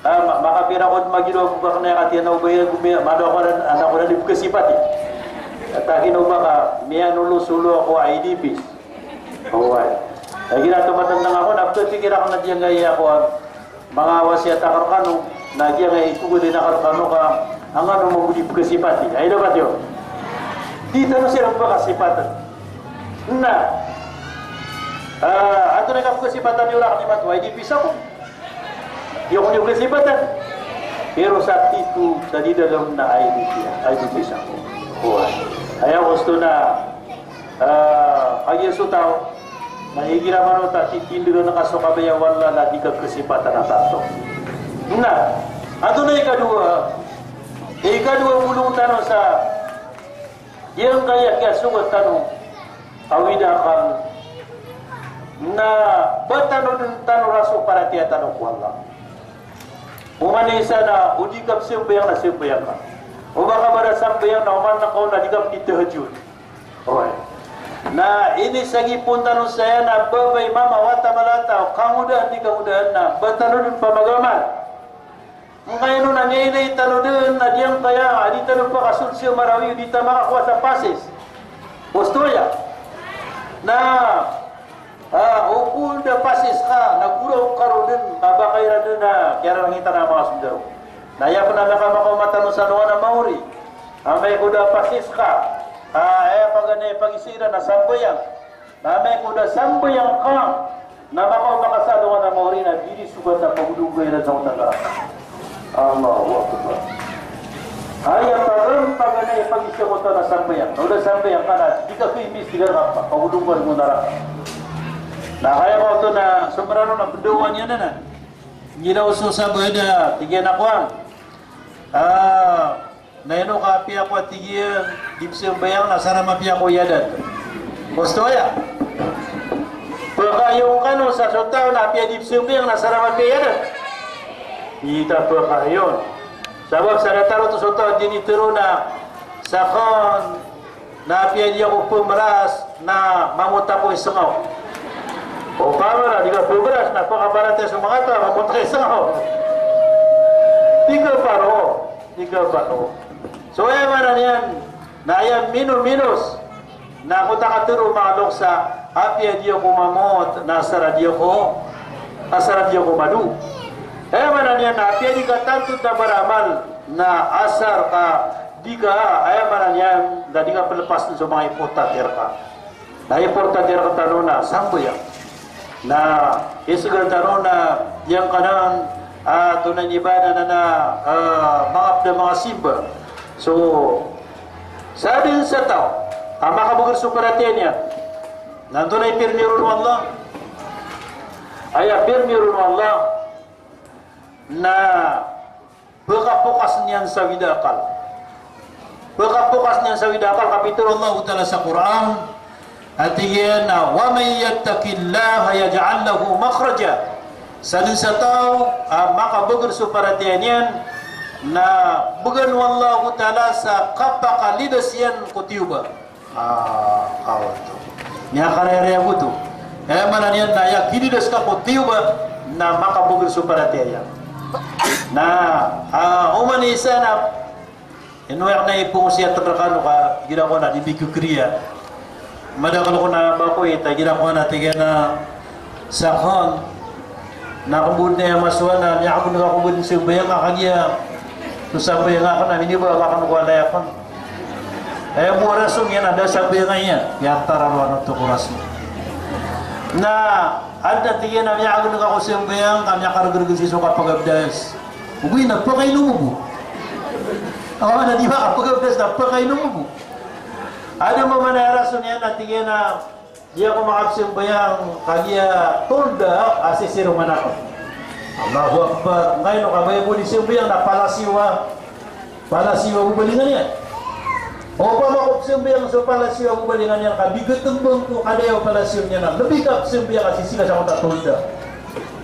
Ah, ma-, makapira ko den magilo ko ba kena katiyan o ba iya gomiyaya, mado ako den, anak ko den di pekesipati. Takin o ba ka miyanolosolo ako a I D Ps. Oway. Lagi na tomatendang ako, na pekepikir ako na giyangkaya ako a manga wasiyat ako rekano, na giyangkaya itogeden ako rekano ka angkano mambo di pekesipati. Ay, dapat iyo. Di tano siran pekesipaten. Na, ah, antonaa i kapekesipatan iyo raken imanto, I D Ps ako. Iyo ko niyo kesipatan. Pero sa tito, sa di dalam na I D P, I D P sa ko. Oway. Aya ko osto na, ah, kagiya so taw, na igira mano ta titinderan ka so kabaya o Allah na di ka kesipatan a tanto. Na, antonaa i ikadowa, ikadowa bolong tano sa giyangkaya kiyasogat tano a widakal na ba tano den tano raso paratiyaya tano ko Allah. Oman i isa na o di ka pesambayang na sambayang ka. O ba ka ba da sambayang na oman na kaon na di ka petitahajud. Oway. Na inisangipon tano saya na babay, mama, wata, malata, kangodaan, di kangodaan na ba tano den pamagaman. Angkaino na miyailay tano den a giyangkaya a di tano pakasold sa Marawi, di ta makakowa sa pasis. Osto aya. Na, ah, o ko da pasis ka, na goraok ka ron den, na ba ka iran den a kiyararangitan a manga soldado. Na aya pen a miyaka-, makaoma tano sa alongan a maori. Amay ko da pasis ka, ah, aya paganay a pagiza iran na sambayang. Na amay ko da sambayang ka, na makaoma ka sa alongan a maori na di di sogat a pagodogay iran sa otak a. Allahu Akbar. Aya pagan, Paganay a pagisa ko oto na sambayang. Na o da sambayang ka na di ka kaimbestigar ka, pagodong ka roo ko naraka. Na kaya ka oto na so Mranaw na bdawan iyan anan. Ngiraw so sabaad a tig iyan a kowan. Ah, na ino ka apiya ko a tig iyan di pzambayang na sa mapiya ko iyadat. Osto aya. Pkahayon kano sa so taw na apiya di pzambayang na sa mapiya iyadat. Ita pkahayon. Sabap sa datar oto so taw a di nitharo na sakn na apiya di ako pmras na mamot ako i sngaw. Opama na di ka pmras na pakaparatiyaya so manga taw a mamot ka i sngaw. Di ka paro, di ka paro. So aya maana niyan na aya minominos na ko ta katharo manga loks a apiya di ako mamot na asar a di ako, asar a di ako mado. Aya maana niyan na apiya di ka tanto na baramal na asar ka di ka, aya maana niyan na di ka plpas so manga importante rka. Na importante rktano na sambayang. Na isgl tano na giyangkanan a, ah, tonaa i ba anan a, ah, manga pd a manga simba. So sa dn sa taw a makabagr so paratiyaya niyan na antonaa i pirmiron o Allah? Aya pirmiron o Allah na pkapokasn iyan sa awid a akal. Pkapokasn iyan sa awid a akal, ka pitharo o Allahu Ta'ala sa Qur'an, a tig iyan a, "Wa man yattaqillaha yaj'al lahu makhraja." Sa dn sa taw a makabagr so paratiyaya niyan, na bgan o Allahu Ta'ala sa kapakalidas iyan ko tiyoba. Ah, kaoto. Miyakarayarayag oto. Aya maana niyan na aya kinidas ka ko tiyoba na makabagr so paratiyaya. Na, ah, oman i isa na, ino aya na ipongosiyat rkano ka igira ko na di bikukriya. Madakl ko na ba ko ita igira ko na tig iyan a sakn na kmbod na aya masowa na miyakabn ka ko bn sambayang a kagiya so sambayang akn a miniba akn ko walay akn. Aya bo a rason iyan a da sambayang iyan, aya tararo ano oto ko rason. Na adn a tig iyan a miyakabn ka ko sambayang ka miyakargrg sii so kapagabdas. Ogaid na pakaino mo bo. Awa na di ba kapagabdas na pakaino mo bo. Adn mambo a rason iyan a tig iyan a di ako makapzambayang kagiya tolda a sisirongan akn. Allahu Akbar. Ngkaino ka ba ibo di sambayang na palasiwa, palasiwa bo balingan iyan. Opama ko pzambayang so palasiwa bo balingan iyan ka bigatmbang ko kadayaw palasiwa niyan na lbi ka pzambayang a sisii ka sa kota tolda.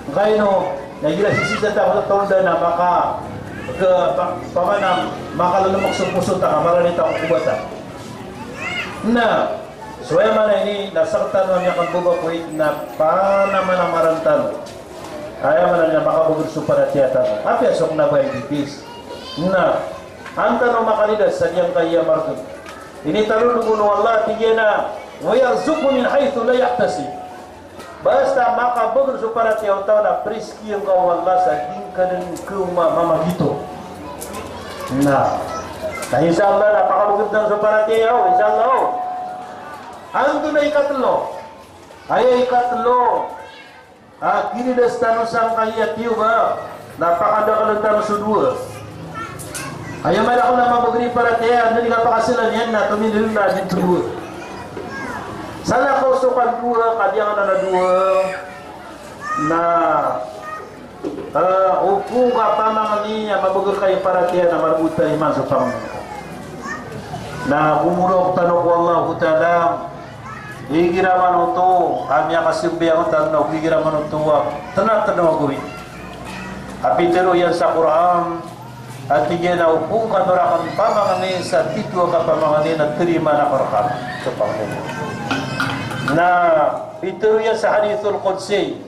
Ngkaino na igira sisii sa ta kota tolda na maka, ke, pa, pamana, makalmk so poso ta ka marani ta ko kobatan. Na so aya maana ini na sktano a miyakambabakoi na panamanamaran tano. Aya maana niyan na makabagr so paratiyaya tano. Apiya so kna ba i bibis. Na an tano makalidas sa giyangkaya a margn. Initalondog on o Allah, tig iyan a, "Wa yarzuqhu min haythu la yahtasib." Basta makabagr so paratiyaya o taw na priskiyan ka o Allah sa di ngka dn khaoma mamagito. Na, na insha Allah na pakabagr tano so paratiyaya o, insha Allah o. Antonaa i ikatlo? Aya ikatlo a kinidas tano sangkaya tiyoba na pakadakln tano so dowa. Aya madakl a mabagr i paratiyaya, anda di kapakasalan iyan na tomindg na di dowa. Salakaw so kadowa, ka di angkanan a dowa na, eh, opama ka pamangni a mabagr ka i paratiyaya na marbota iman so pamangni ka. Na gomorok tano ko Allahu Ta'ala, igira manoto a miyakasambayang tano, igira manoto a tnatnaw a gawii. A pitharo iyan sa Qur'an, a tig iyan a opama ka rakn pamangni sa titho a kapamangni na tarimaan ako rka so pamangni. Na pitharo iyan sa hadithul qudsi,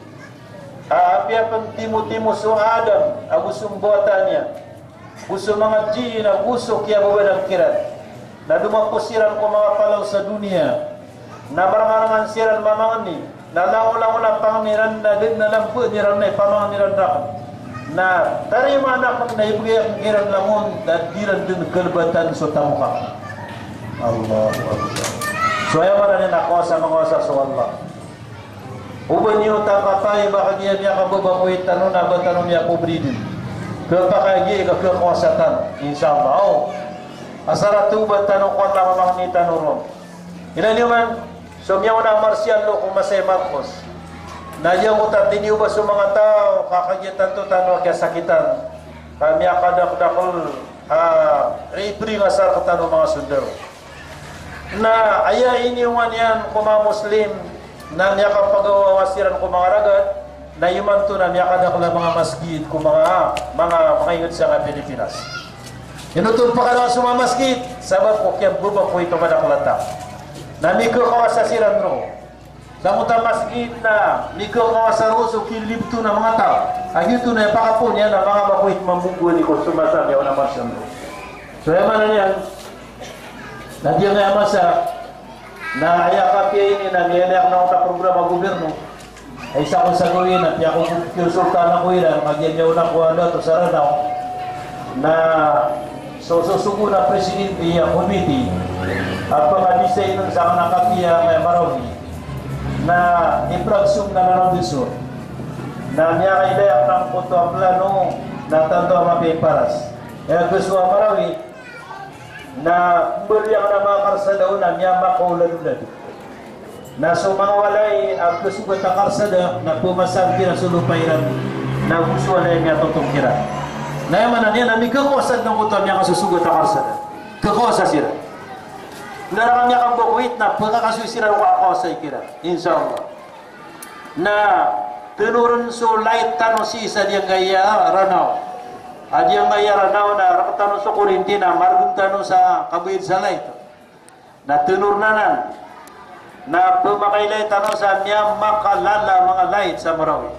a apiya pn timotimo so Adam ago so mbawata niyan, go so manga jinn ago so kiyababadan kiran, na domapo siran ko manga palaw sa doniya, na marngarngan siran mamangni, na langolangon a pangni iran na da dn a lamba iran na ipamangni iran rakn, na tarimaan akn na ibgay akn kiran langon na di ran dn galbatan so tamok akn. Allahu Akbar. So aya maana niyan na kawasa mangawasa so Allah. Oba niyo tangkapay ba kagiya miyakababakoi tano na ba tano miyakobri dn. Khapakay giya i kakawasa tano, insha Allah. Aw. Asar a tawbat tano ko Allah a mamangni tano ron. Ilay niyo man so miyaona a Marcial law ko masa i Marcos. Na giyangkoto a tiniyoba so manga taw ka kagiya tanto tano a kiyasakitan. Ka miyakadakdakl a ipring a sarak tano manga sondaro. Na aya iniyongan iyan ko manga Muslim na miyakapagawawa siran ko manga ragad, na imanto na miyakadakl a manga masgit ko manga, manga, manga ingd sa Pilipinas. Ino oto pkadakl so manga masgit? Sabap ko kiyababa ko ito madakl a taw. Na mikakawasa siran roo. Sa mota masgit na mikakawasa roo so kilibto na manga taw. A giyoto na ipakapoon iyan a manga bakoy mambo ko so masa a miyaona a Marcial roo. So aya maana niyan, na giyangkaya masa, na aya kapiya ini na miyailay akn a programa gobirno. Ay isa ko sa gawii na piyakokonsulta ako iran, kagiya miyaona ako a dato sa Ranaw. Na so, sosogo na presidente a committee a pkadisayn on sangkanan a kapiya angkaya Marawi na ipragsom na Lanao del Sur. Na miyakailay akn angkoto a plano na tanto a mapiya i Paras. Aya kasowa a Marawi, na mbaloy akn a manga karsada on na miyamakaoladolad. Na so manga walay a kasogat a karsada na pmasang kiran so lopa iran, na go so walay a miyatotong kiran. Na aya maana niyan na mikakawasa dn angkoto a miyakasosogat a karsada. Kakawasa siran. Na rka miyakambakowit na pkakasoy siran ko kakawasai kiran, insha Allah. Na tnorn so light tano sii sa giyangkaya Ranaw. A giyangkaya Ranaw na rk tano so korinti na margn tano sa kabayad sa light. Na tnorn anan na pmakailay tano sa miyamakalala a manga light sa Marawi.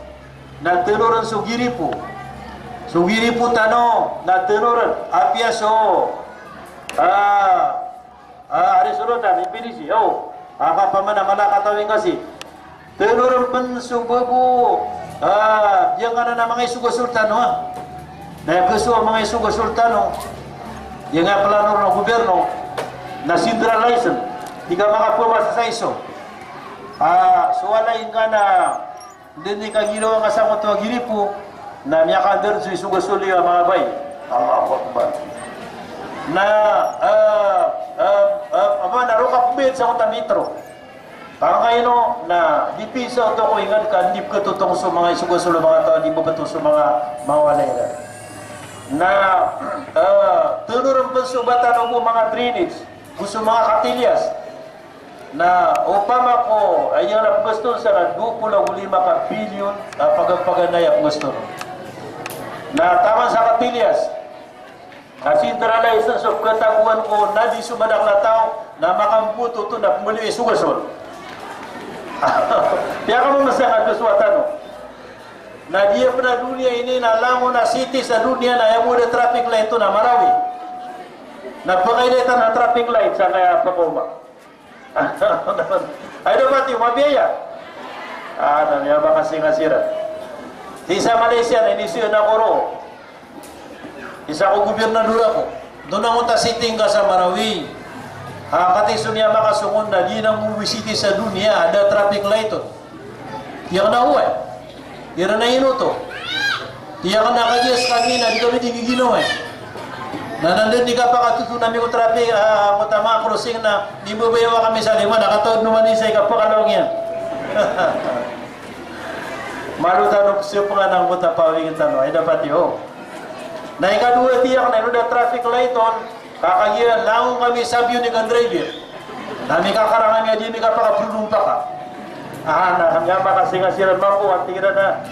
Na tnorn so giripo. So giripo tano na tnorn apiya so, ah, Ah, ari solotan, ipinisi, o. Aka pamana mala katawi ngasi. Tnorn pn so babo, ah, giyangkanan a manga isogasol tano, a. Na aya kasowa a manga isogasol tano, giyangkaya plano ron o gobirno, na centralize, di ka makapamasa sa iso. Ah, so walay ngka na Dn i kagirawa nga sangkoto a giripo, na miyakandar so isogasol iyo a manga bai. Allahu Akbar. Na, ah, ah, ah, apa, na roo ka pmbayad sangkoto a metro. Angkaino, na di pisa oto ko ingd ka di pkhatotong so manga isogasol a manga taw a di pkhatotong so manga, manga walay iran. Na, ah, tnorn pn so batan o bo manga drainage, go so manga katilyas. Na opama ko, aya na pnggaston sa na dowa polo ago lima ka bilyon a paga-, paganay a pnggaston. Na taman sa katilyas, na centralize so pkhatagoan ko na di so madakl a taw na makamboto oto na pmbaloy a isogasol. Piyakamamasa nga kasowa tano. Na di pn a doniya ini na langon a city sa doniya na aya bo a da traffic light oto na Marawi. Na pakailay tano a traffic light sangkaya pakaoma. Ay, dapat iyo, mabiya. Ah, na miyabakasi nga siran. Sii sa Malaysia, na inisiyon ako roo. Isa ko gobirnador ako. Doon ako ta city ngka sa Marawi. Ah, kati so niya makasongon na di na mobisiti sa doniya, a da traffic light on. Aya kna oway. Iran a ino oto. Aya kna kagiya skami na di kami di giginawai. Na nanda di kapakatoto ami ko traffic, ah, ko tama crossing na di mbabayawa kami sa lima, na kataod no man isa i kapakalawang iyan. Malo tano psapngan angkoto a pawing tano, ay dapat iyo. Na ikadowa, aya kna ino da traffic light on, ka kagiya langon kami sa biyo ni kan driver. Na mikakarang ami a di mi kapakaproblem paka. Ah, na kami a makasinga siran mambo, anti kiran a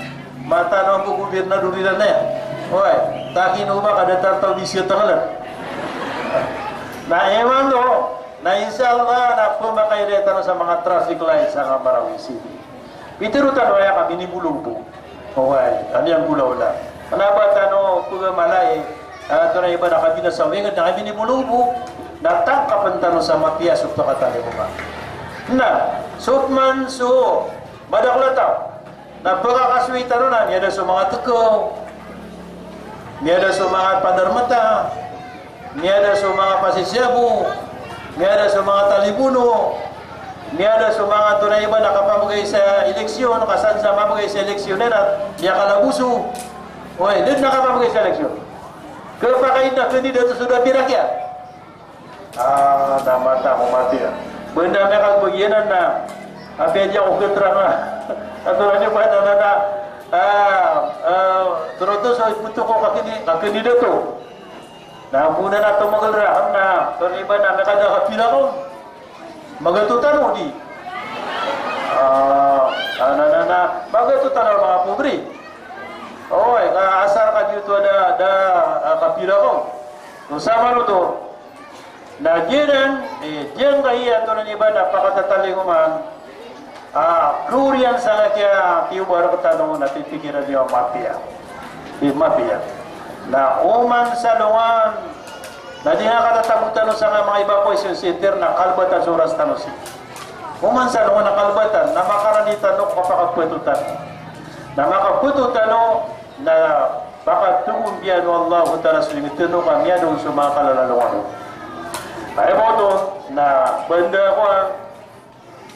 matano ko gobirnador iran aya. Oy, taki no ba ka datar taw di siya tangalan. Na imanto, na insha Allah, na pmakailay tano sa manga traffic light sa Marawi City. Pitharo tano aya ka minibolong bo. Oway, a miyanggolawla. Kna ba tano pgamala i, ah, tonaa i ba na kabinasa o ingd na ka minibolong bo, na tangkapn tano sa mapiya so pakatalingoma. Na, so pman so madakl a taw. Na pkakasoy tano na miyada so manga tkaw, miyada so manga pandarmata, miyada so manga pasisiyabo, miyada so manga talibono, miyada so manga tonaa i ba na kapamagay sa eleksyon, ka san sa mamagay sa eleksyon iran na miyakalaboso. Oy, da dn a kapamagay sa eleksyon. Kapakaid na kandidato so da pira kiya. Ah, na mata ko mati a. Banda na kabagianan na. Apiya di ako keterangan. Atoran iyo ba na, na, na. Ah, ah, terodo so iputo ko kakini, kakini dato. Na, muna na tomagal ra, na, so ni ba na, na kada kapila ko. Magato tano di. Ah, ah, na, na, na. Magato tano mga pobre. Oy, ka asar ka di oto da, da, ah, kapila ko. So, sa manoto. Na giyanan, eh, giyangkaya atoran iba na pakatatalingoma, ah, kaoriyan sangkaya kiyoba rektano na pipikiran iyo a mapiya. Di mapiya. Na oman sa alongan, na di nga katatago tano sangkaya manga iba ko isoseter na kalbatan so oras tano sii. Oman sa alongan na kalbatan, na makarani tano ko kapakapeto tano. Na makapeto tano, na pakatogon biyan o Allahu Ta'ala so linged tano ka miyadong so manga kalalalongan. Aya maoto na banda ko a,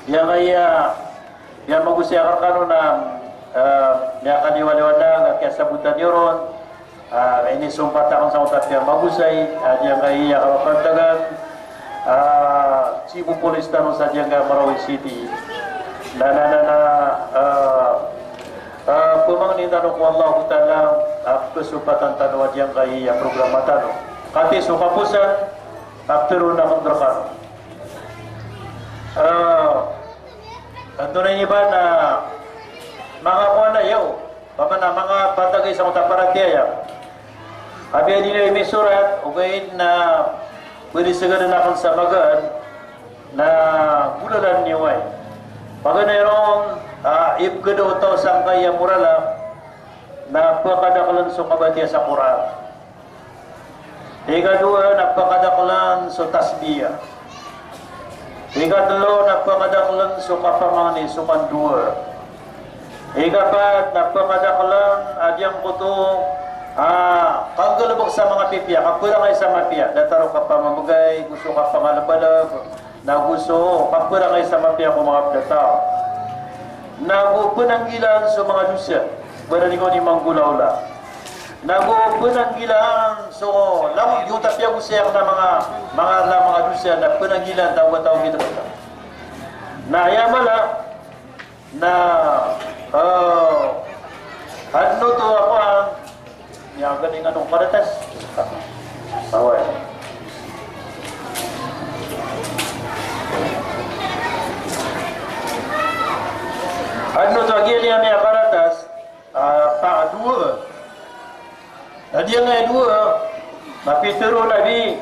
giyangkaya, giyangkaya magosay akn rkano na, eh, miyakaliwaliwanag a kiyasabotan iyo ron, ah, inisompat akn sa oto a piyamagosay, ah, giyangkaya kapapantagan, ah, Chief of Police tano sa giyangkaya Marawi City. Na, na, na, na, ah, Ah, pamangnin tano ko Allahu Ta'ala, ah, pesompatan tano a giyangkaya programa tano. Katii so kaposan, ah, ptharoon akn rkano. Ah, antonaa ini ba na manga kowan a iyo, pamana manga patagay sa paratiyaya. Apiya di niyo misorat, ogaid na pwede sagadan akn sa magaan, na golalan niyo ay. Paganay ron, ah, ipgd o taw sangkaya morala, na pkadaklan so kabatiya sa Qur'an. Ikadowa, na pkadaklan so tasbih. Ikatlo, na pkadaklan so kapamangni so kandowa. Ikapat, na pkadaklan a giyangkoto a kanggalbk sa manga pipiya, kaperangay sa mapiya, datar o kapamamgay, go so kapangalbalb, na go so kaperangay sa mapiya ko manga pd a taw. Na go pnanggilaan so manga dosa, barani ko di manggolaola. Na go pnanggilaan so langon, di oto a piyagosayan na manga, manga, manga dosa, na pnanggilaan taw, taw gito. Na aya mala, Na, eh, adn oto a kowan, miyaganing ano karatas. Oway. Adn oto a giya niyan a karatas, ah, pakadowa. Na giyangkaya dowa, na pitharo o Nabi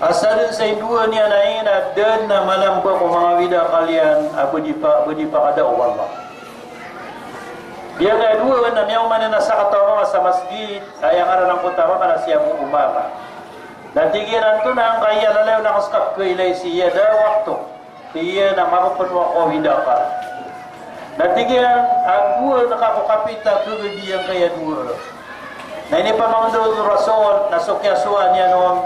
a sadn sa indowa niyan ai na da dn a malamba ko manga awid a akal iyan a ba di pa, ba di pakada o Allah. Giyangkaya dowa na miyaoma niyan a sakataw a mama sa masgit, a aya ngaran angkoto a mama na si Abu Umama. Na tig iyan a antonaa angkaya lalayon akn ska pkhailay sii a da a wakto. Tig iyan a mapapno ako a awid a akal. Na tig iyan a dowa ngka ko kapita kagabi angkaya dowa. Na inipamangndao o Rasul na so kiyasowa niyan on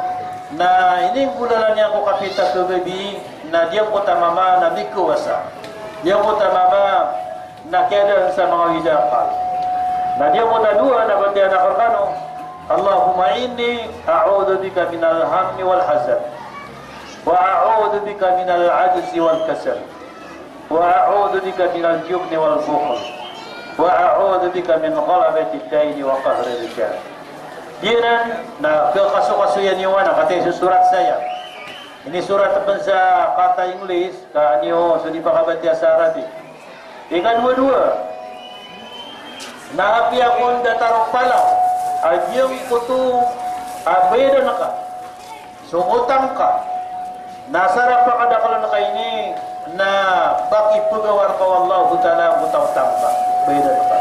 na ininggolalan iyan ko kapita kagabi na giyangkoto a mama na mikowasa. Giyangkoto a mama na kiyadaan sa manga awid a akal. Na giyangkoto a dowa na batiya akn rkano, Allahumma inni a'udhu bika minal hammi wal hazan. Wa a'udhu bika minal ajzi wal kasal. Wa a'udhu bika minal jubni wal bukhl. Wa a'udhu bika min ghalabatid daini wa qahril rijal. Giyanan na kakasokasoya niyo anan, katii so sorat saya. Inisorat pn sa kata English, ka niyo so di pakabatiya sa Arabic. Ikadowa-dowa, na apiya kon datar o palaw a giyangkoto a bayadan ka, so otang ka, na asar a pakadaklan ka ini na ba ki pegawar ka o Allahu Ta'ala angkoto a otang ka, bayadan ka.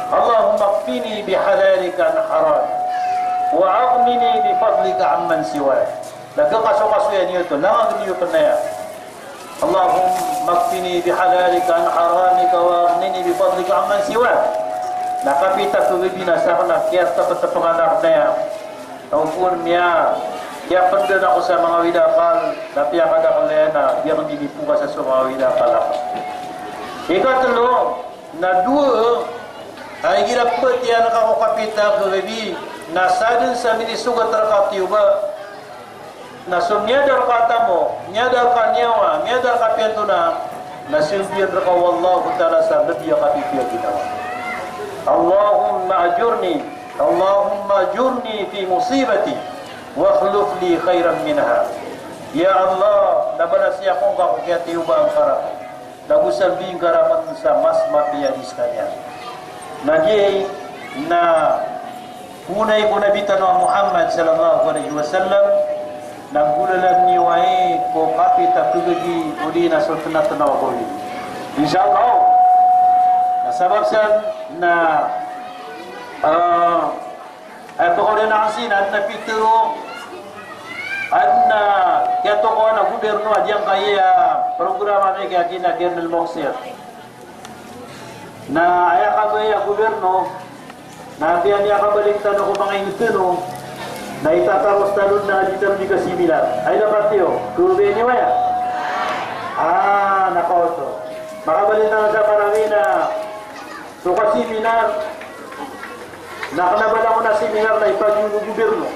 Allahumma kfini bihalalika an haramik, wa aghnini bifadlika amman siwak. Na kakasokasoya niyo oto, langag niyo pn aya. Allahumma kfini bihalalika an haramika wa aghnini bifadlika amman siwak. Na kapita kagabi na sakn a kiyataptapngan akn aya. Ago pn miya, kiyapndn ako sa manga awid a akal, na piyakadakl iyan a giyangkaya di nipokas so manga awid a akal akn. Ikatlo, na dowa a igira ptiyan ka ko kapita kagabi na sadn sa minisogat rka a tiyoba. Na so miyada rka a tamok, miyada rka a niyawa, miyada rka a piyantonaa, na siyambiyan rka o Allahu Ta'ala sa lbi a kapipiya a ginawa. Allahumma ajurni, Allahumma ajurni fi musibati, wa akhlif li khairan minha. Ya Allah, na balasi ako ngka ko kiyatiyobaan ka rakn. Na go sambi ngka rakn sa mas mapiya a di skaniyan. Na giya na onay ko Nabi tano a Muhammad sallallahu alaihi wasallam, na nggolalan niyo ai ko kapit a kagagi odi na so tnatnaw a kawili. Insha Allah. Na sabap san na, ah, Ay, pakaolin a kasi na adn a pitharo, adn a kiyatokawan a gobyerno a giyangkaya program ami kiyatharoa Colonel Moksir. Na aya kabaya a gobyerno, na apiya niyan kabalik tano ko manga ingd tano, na itataros tano dn a di tano di kasiminar. Ay, dapat iyo, kobay niyo aya. Ah, nakaoto. Makabalik tano sa Marawi na so kasiminar, na kna ba langon a seminar na ipagiya o gobyerno.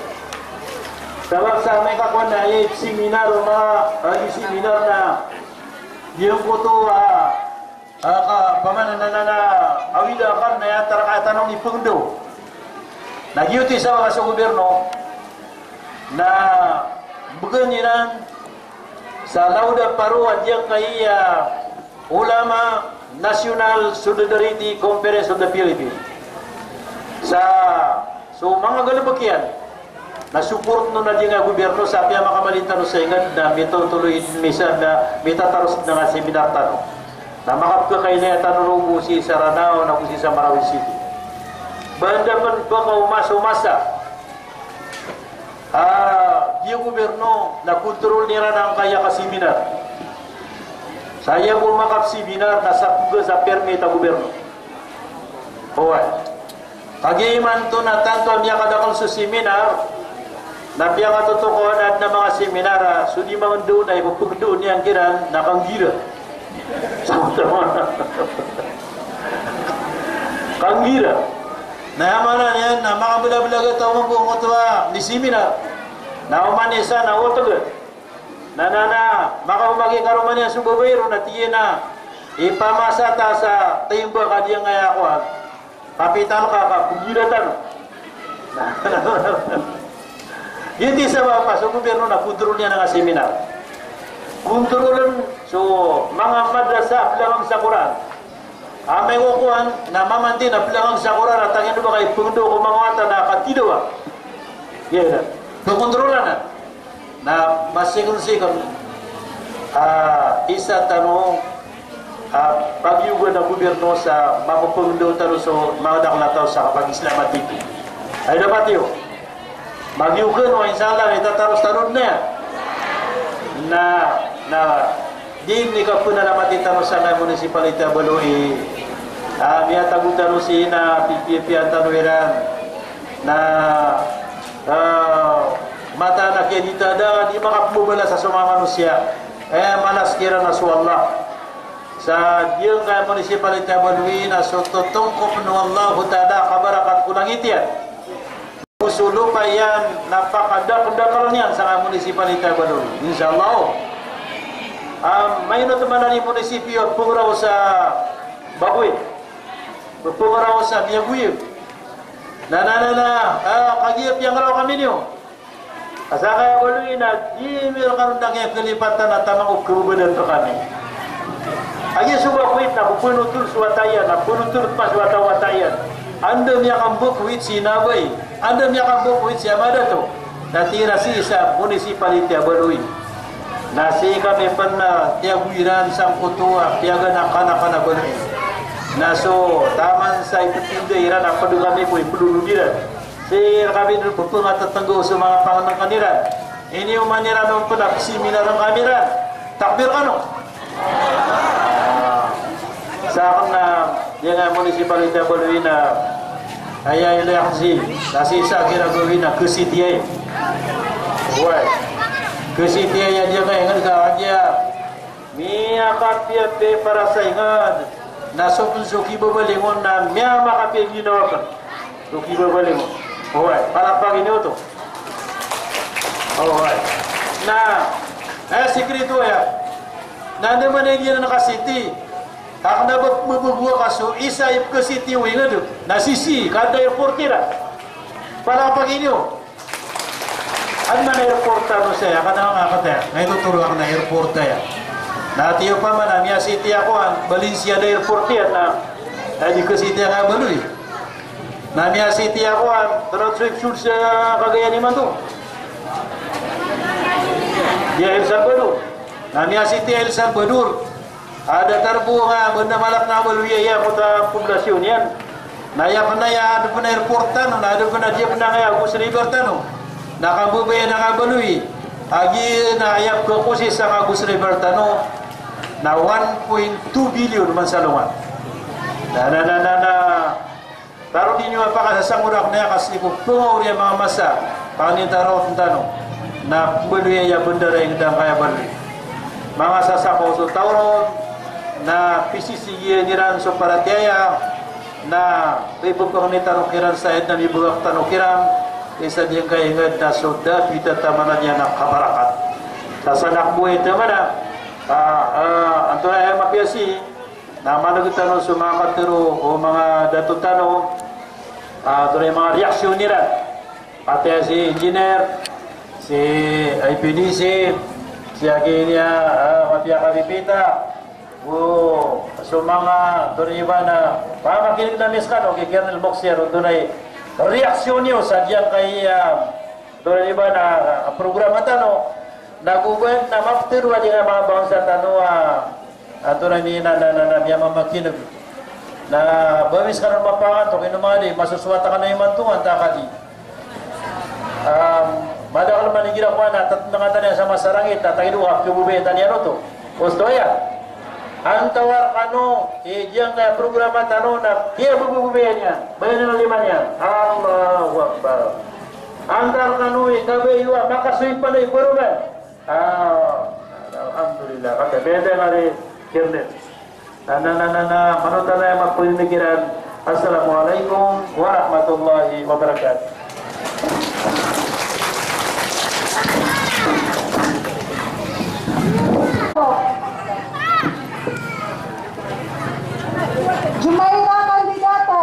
Sabap sa amay ka kowan na aya i seminar o manga, ah, di seminar na giyangkoto a, ah, ka, pamananana, awida akal na aya taraka tano i pngdo. Na giyoto i sabap a so gobyerno na bgan iran sa lawd a paro a giyangkaya Ulama National Solidarity Conference of the Philippines. Sa so manga galbk iyan na support on a giyangkaya gobyerno sa apiya makamalin tano sa ingd na mitotoloy, misa, na mitataros dn a seminar tano. Na makapkhakailay tano roo sii sa Ranao na go sii sa Marawi City. Ba anda pn pkaomasomasa a giya gobyerno na kontroln iran angkaya kaseminar. Sa aya bo makapseminar na sa pogas a permit a gobyerno. Oway. Kagiya imanto na tanto a miyakadakl so seminar, na piyakatotokawan a adn a manga seminar a so di mangndaw na ipphngdaw niyan kiran na kanggira. Kanggira. Na aya maana niyan na makablablag a taw mambo ngoto a di seminar. Na oman i isa na otg. Na, na, na, makaoma ki karoma niyan so babay ron na tig iyan a ipamasa ta sa timbang a giyangkaya kowan. Kapital ka, ka pgiratan. Giyoto i sabap a so gobyerno na kontroln iyan angkaya seminar. Kontroln so manga madrasa a plangang sa Qur'an. Amay ko kowan na mamanti na plangang sa Qur'an a tangin o ba ka ipngdo ko manga wata na katidawa. Iya, na. Kakontrolan a. Na masikn-sikn a isa tano a pagiyogan a gobyerno sa mapphngdo tano so manga dakl a taw sa kapag-Islam a tito. Ay dapat iyo. Magiyogan o, insha Allah, itataros tano dn aya. Na, na, di ini kapphanalamati tano sangkaya municipality a Baloi. A, miyatago tano sii na pipiyapiya tano iran. Na, a, mataan a kiyaditada, di makapmbabalas a so manga manosiya. E, manas kiran a so Allah. Sa giyangkaya municipality a Baloi na so totongkopn o Allahu Ta'ala a kabarakat ko langit iyan. Go so lopa iyan na pakadakdakl niyan sangkaya municipality a Baloi. Insha Allah. A, mainot man a di munisipyo a pngraw sa Bagoy. Pngraw sa Miyagoyag. Na, na, na, na, a, kagiya piyangraw kami niyo. Sangkaya Baloi na di mi rkano dn kiyakalipatan a taman ko kababadan rkami. Aya so Bagoy na pphanothol so wata iyan, na pphanothol pman so wata, wata iyan. Anda miyakambokowit si Nabay, anda miyakambokowit si Amadato. Na tig iran sii sa municipality a Baloi. Na sii kami pn na tiyago iran sangkoto a piyaganakanakan a Baloi. Na so taman sa ipthinda iran a pd kami ko ipdolog iran. Sii rkami dn pphangatatanggao so manga pangnngkn iran. Ini oman iran on pn a pseminar rkami ran. Takbir kano. A, sa akn na, giyangkaya municipality a Baloi na, aya ilay a kzi, na sii sa kira gawii na ksitiyai. Oway. Ksitiyai a giyangkaya ingd ka, a giya miyakapiyapiya i paras a ingd, na so pn so kibabaling on na miyamakapiya i ginawa pn. So kibabaling on. Oway, palakpakin iyo oto. Oway. Na, eh, sikreto aya. Na anda man i giyanan ka city. Ka kna ba pmbabagowaka so isa i pka-city o ingd. Na sisii ka da airport iran. Palapagin iyo. Anda man airport tano saya, ka na nga kata. Nga ito toro akn a airport aya. Na tiyo pa man a miya-city ako an, Valencia da airport iyan na. Aya di ka-city a baloy. Na miya-city ako an, tano so ipsod sa Cagayan imanto. Di a El Salvador. Na miya-city a El Salvador. A datar bo nga, banda malak na baloy aya ko ta poblasyon iyan. Na aya kna aya adn pn a airport tano, na adn pn a di pn a nga aya Ghost River tano. Na kambabayaan a nga baloy. Agi na aya pkhakosis a nga Ghost River tano. Na one point two billion man sa alongan. Na, na, na, na, na. Taro di niyo a pakasasangorak na aya ka sii ko pngaori a manga masa, pangnin taro tano, na pmbaloy aya bandara ingd angkaya baloy. Manga sasako so taw ron, na pisisigiyan iran so paratiyaya, na pipepengni tano kiran sa aya dn a mibagak tano kiran, isa di angkaya ingd na so dapita taman a niyan a kabarakat. Sa sanak bo aya taman a, ah, ah, antonaa aya mapiya sii, Na maneg tano so manga katero o manga dato tano, ah, antonaa i manga reaksyon iran. Katii si engineer, si I P D C, si agi niyan, ah, mapiya ka pipita. O so manga, antonaa i ba na, manga makinig na miskano, ki Colonel Boxer, antonaa i reaksyon iyo sa giyangkaya, ah, antonaa i ba na, ah, programa tano, na go ba na maptero a di nga manga bangsa tano a, antonaa i na, na, na, na, miyamamakineg. Na ba miskano mapangan to, kino mali, masosowat akn a imanto, antaa ka di. Am, madakl man igira ko ana, tatnang tano iyan sa masa a rangit, tatay do, a, kiyobobay tano iyan oto. Osto aya. Antawaa rkano i giyangkaya programa tano na kiyabobobay niyan. Bayanan a lima niyan. Allahu Akbar. Antawaa rkano i kabaya iyo a makasoy pn a ibaroman. Ah, alhamdulillah. Kata beda ngari kirnet. Na, na, na, na, na, manoto na aya mapagpemikiran. Assalamualaikum warahmatullahi wabarakatuh. Jumaira kandidato.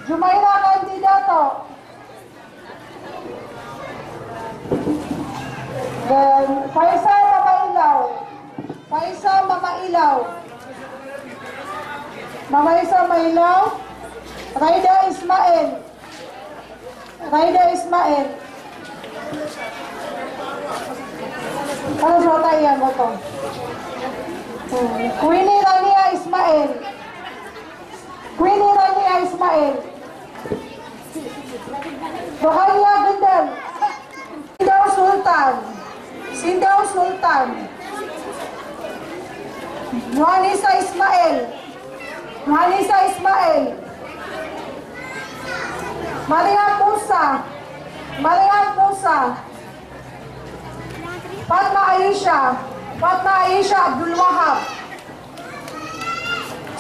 Jumaira kandidato. Then, Faisal Mamailaw. Faisal Mamailaw. Mama Faisal Mamailaw. Raida Ismail. Raida Ismail. Ano sa tayo yan mo to? Hmm. Queenie Rania Ismail. Queenie Rania Ismail. Rokania Gendal. Sindaw Sultan. Sindaw Sultan. Nohanisa Ismail. Nohanisa Ismail. Mariam Musa. Mariam Musa. Fatma Aisha. Fatma Aisha Abdul Wahab.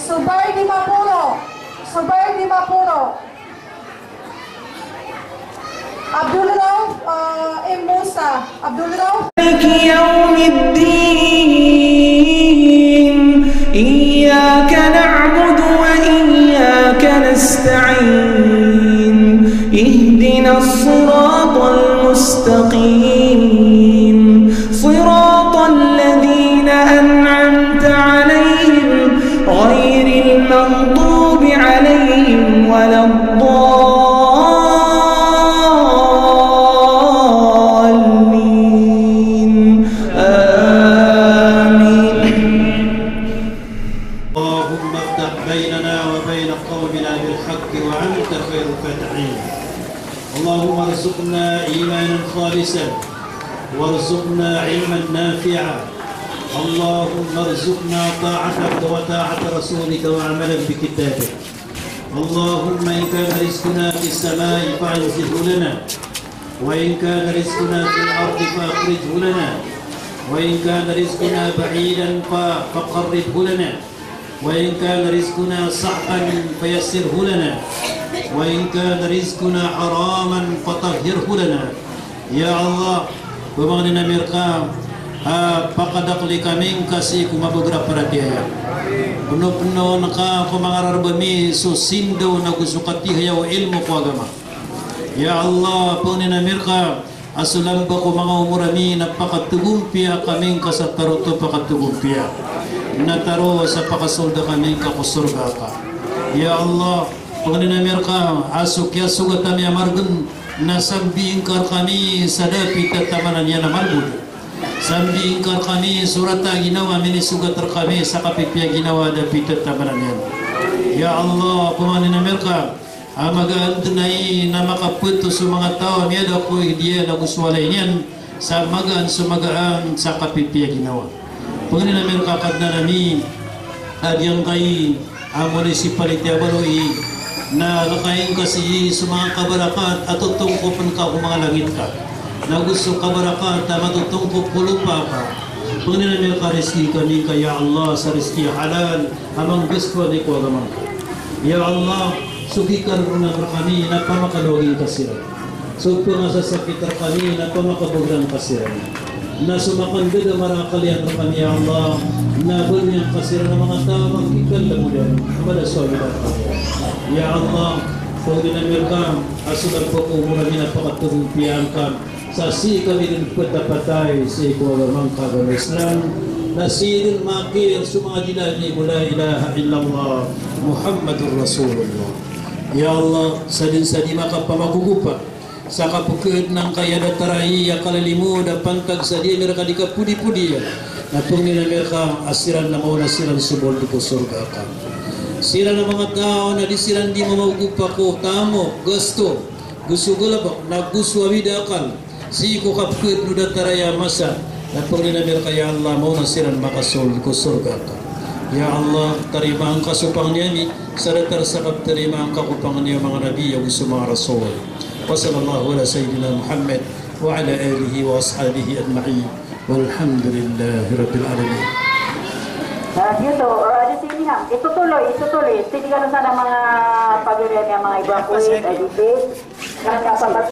Subair Dimaporo. Subair Dimaporo. Abdul Rauf, eh, M Musa. Abdul Rauf. مالك يوم الدين. إياك نعبد وإياك نستعين. اهدنا الصراط المستقيم. صراط الذين أنعمت عليهم غير المغضوب عليهم ولا الضالين. آمين. اللهم افتح بيننا وبين قومنا بالحق وأنت خير الفاتحين. اللهم ارزقنا إيمانا خالصا، وارزقنا علما نافعا. اللهم ارزقنا طاعتك وطاعة رسولك وعملا بكتابك. اللهم إن كان رزقنا في السماء فأنزله لنا، وإن كان رزقنا في الأرض فأخرجه لنا، وإن كان رزقنا بعيدا ف-، فقربه لنا، وإن كان رزقنا صعبا فيسره لنا، وإن كان رزقنا حراما فطهره لنا. Ya Allah, Pamangnin ami rka a pakadakli kami ngka sii ko mabager a paratiyaya. Pnopnoon ka ko manga rarb ami so sindaw nago so katihayaw o ilmo ko agama. Ya Allah, pangnin ami rka a so lamba ko manga omor ami na pakatgompiya kami ngka sa tarotop a katgompiya. Na taro sa pakasold kami ngka ko sorga ka. Ya Allah, pangnin ami rka a so kiyasogat ami a margn na sambii ngka rkami sa da pitataman iyan a malbod. Sambii ngka rkami so rata a ginawa a minisogat rkami sa kapipiya ginawa a da pitataman iyan. Ya Allah, pamangnin ami rka a magaan dn ai na makapt so manga taw a miyada ko id iyan ago so walay niyan sa magaan so magaan sa kapipiya ginawa. Pangnin ami rka a Kadnan ami a giyangkai a municipality a Baloy na lakain ka sii so manga kabarakat a totongkopn ka ko manga langit ka, nago so kabarakat a matotongkop ko lopa ka. Pangnin ami rka a rizki kami ngka, ya Allah, sa rizki a halal a manggasto ami ko agama ngka. Ya Allah, so kikarorona rkami na pamakalowagi ngka siran. So pangasasakit rkami na pamakabageran ka siran. Na so makandadamar a akal iyan rkami, ya Allah, na baloyan ka siran a manga taw a kikal a mudar a mada so awida rkami. Ya Allah, pangnin ami rka a so lamba ko omor ami na pakatgompiya ngka sa sii kami dn ptapatay sii ko agama ngka a agama Islam, na sii dn makir so manga dila ami ko la ilaha illallah Muhammadur Rasulullah. Ya Allah, sa dn sa di makapamagogopa sa kapkhaadn angkai a datar a aya kalalimod a pantag sa di ami rka di kapodipodiya, na pangnin ami rka a siran na maona siran so bold ko sorga ka. Siran a manga taw na di siran di mamagogopa ko tamok, gasto, go so galbk, nago so awida akal sii ko kapkhaadn o datar a aya masa, na pangnin ami rka, ya Allah, maona siran makasold ko sorga ka. Ya Allah, tarimaa ngka so pangni ami sa datar sa kaptarimaa ngka ko pangni o manga nabi ago so manga rasul. Wa sallallahu ala sayyidina Muhammad wa ala alihi wa ashabihi ajma'in. Walhamdulillahi rabbil alamin. Na, giyoto, eh, di sii, ha, itutuloy, itutuloy. Titigan sa manga pagari a manga evacuate, eh, di sii.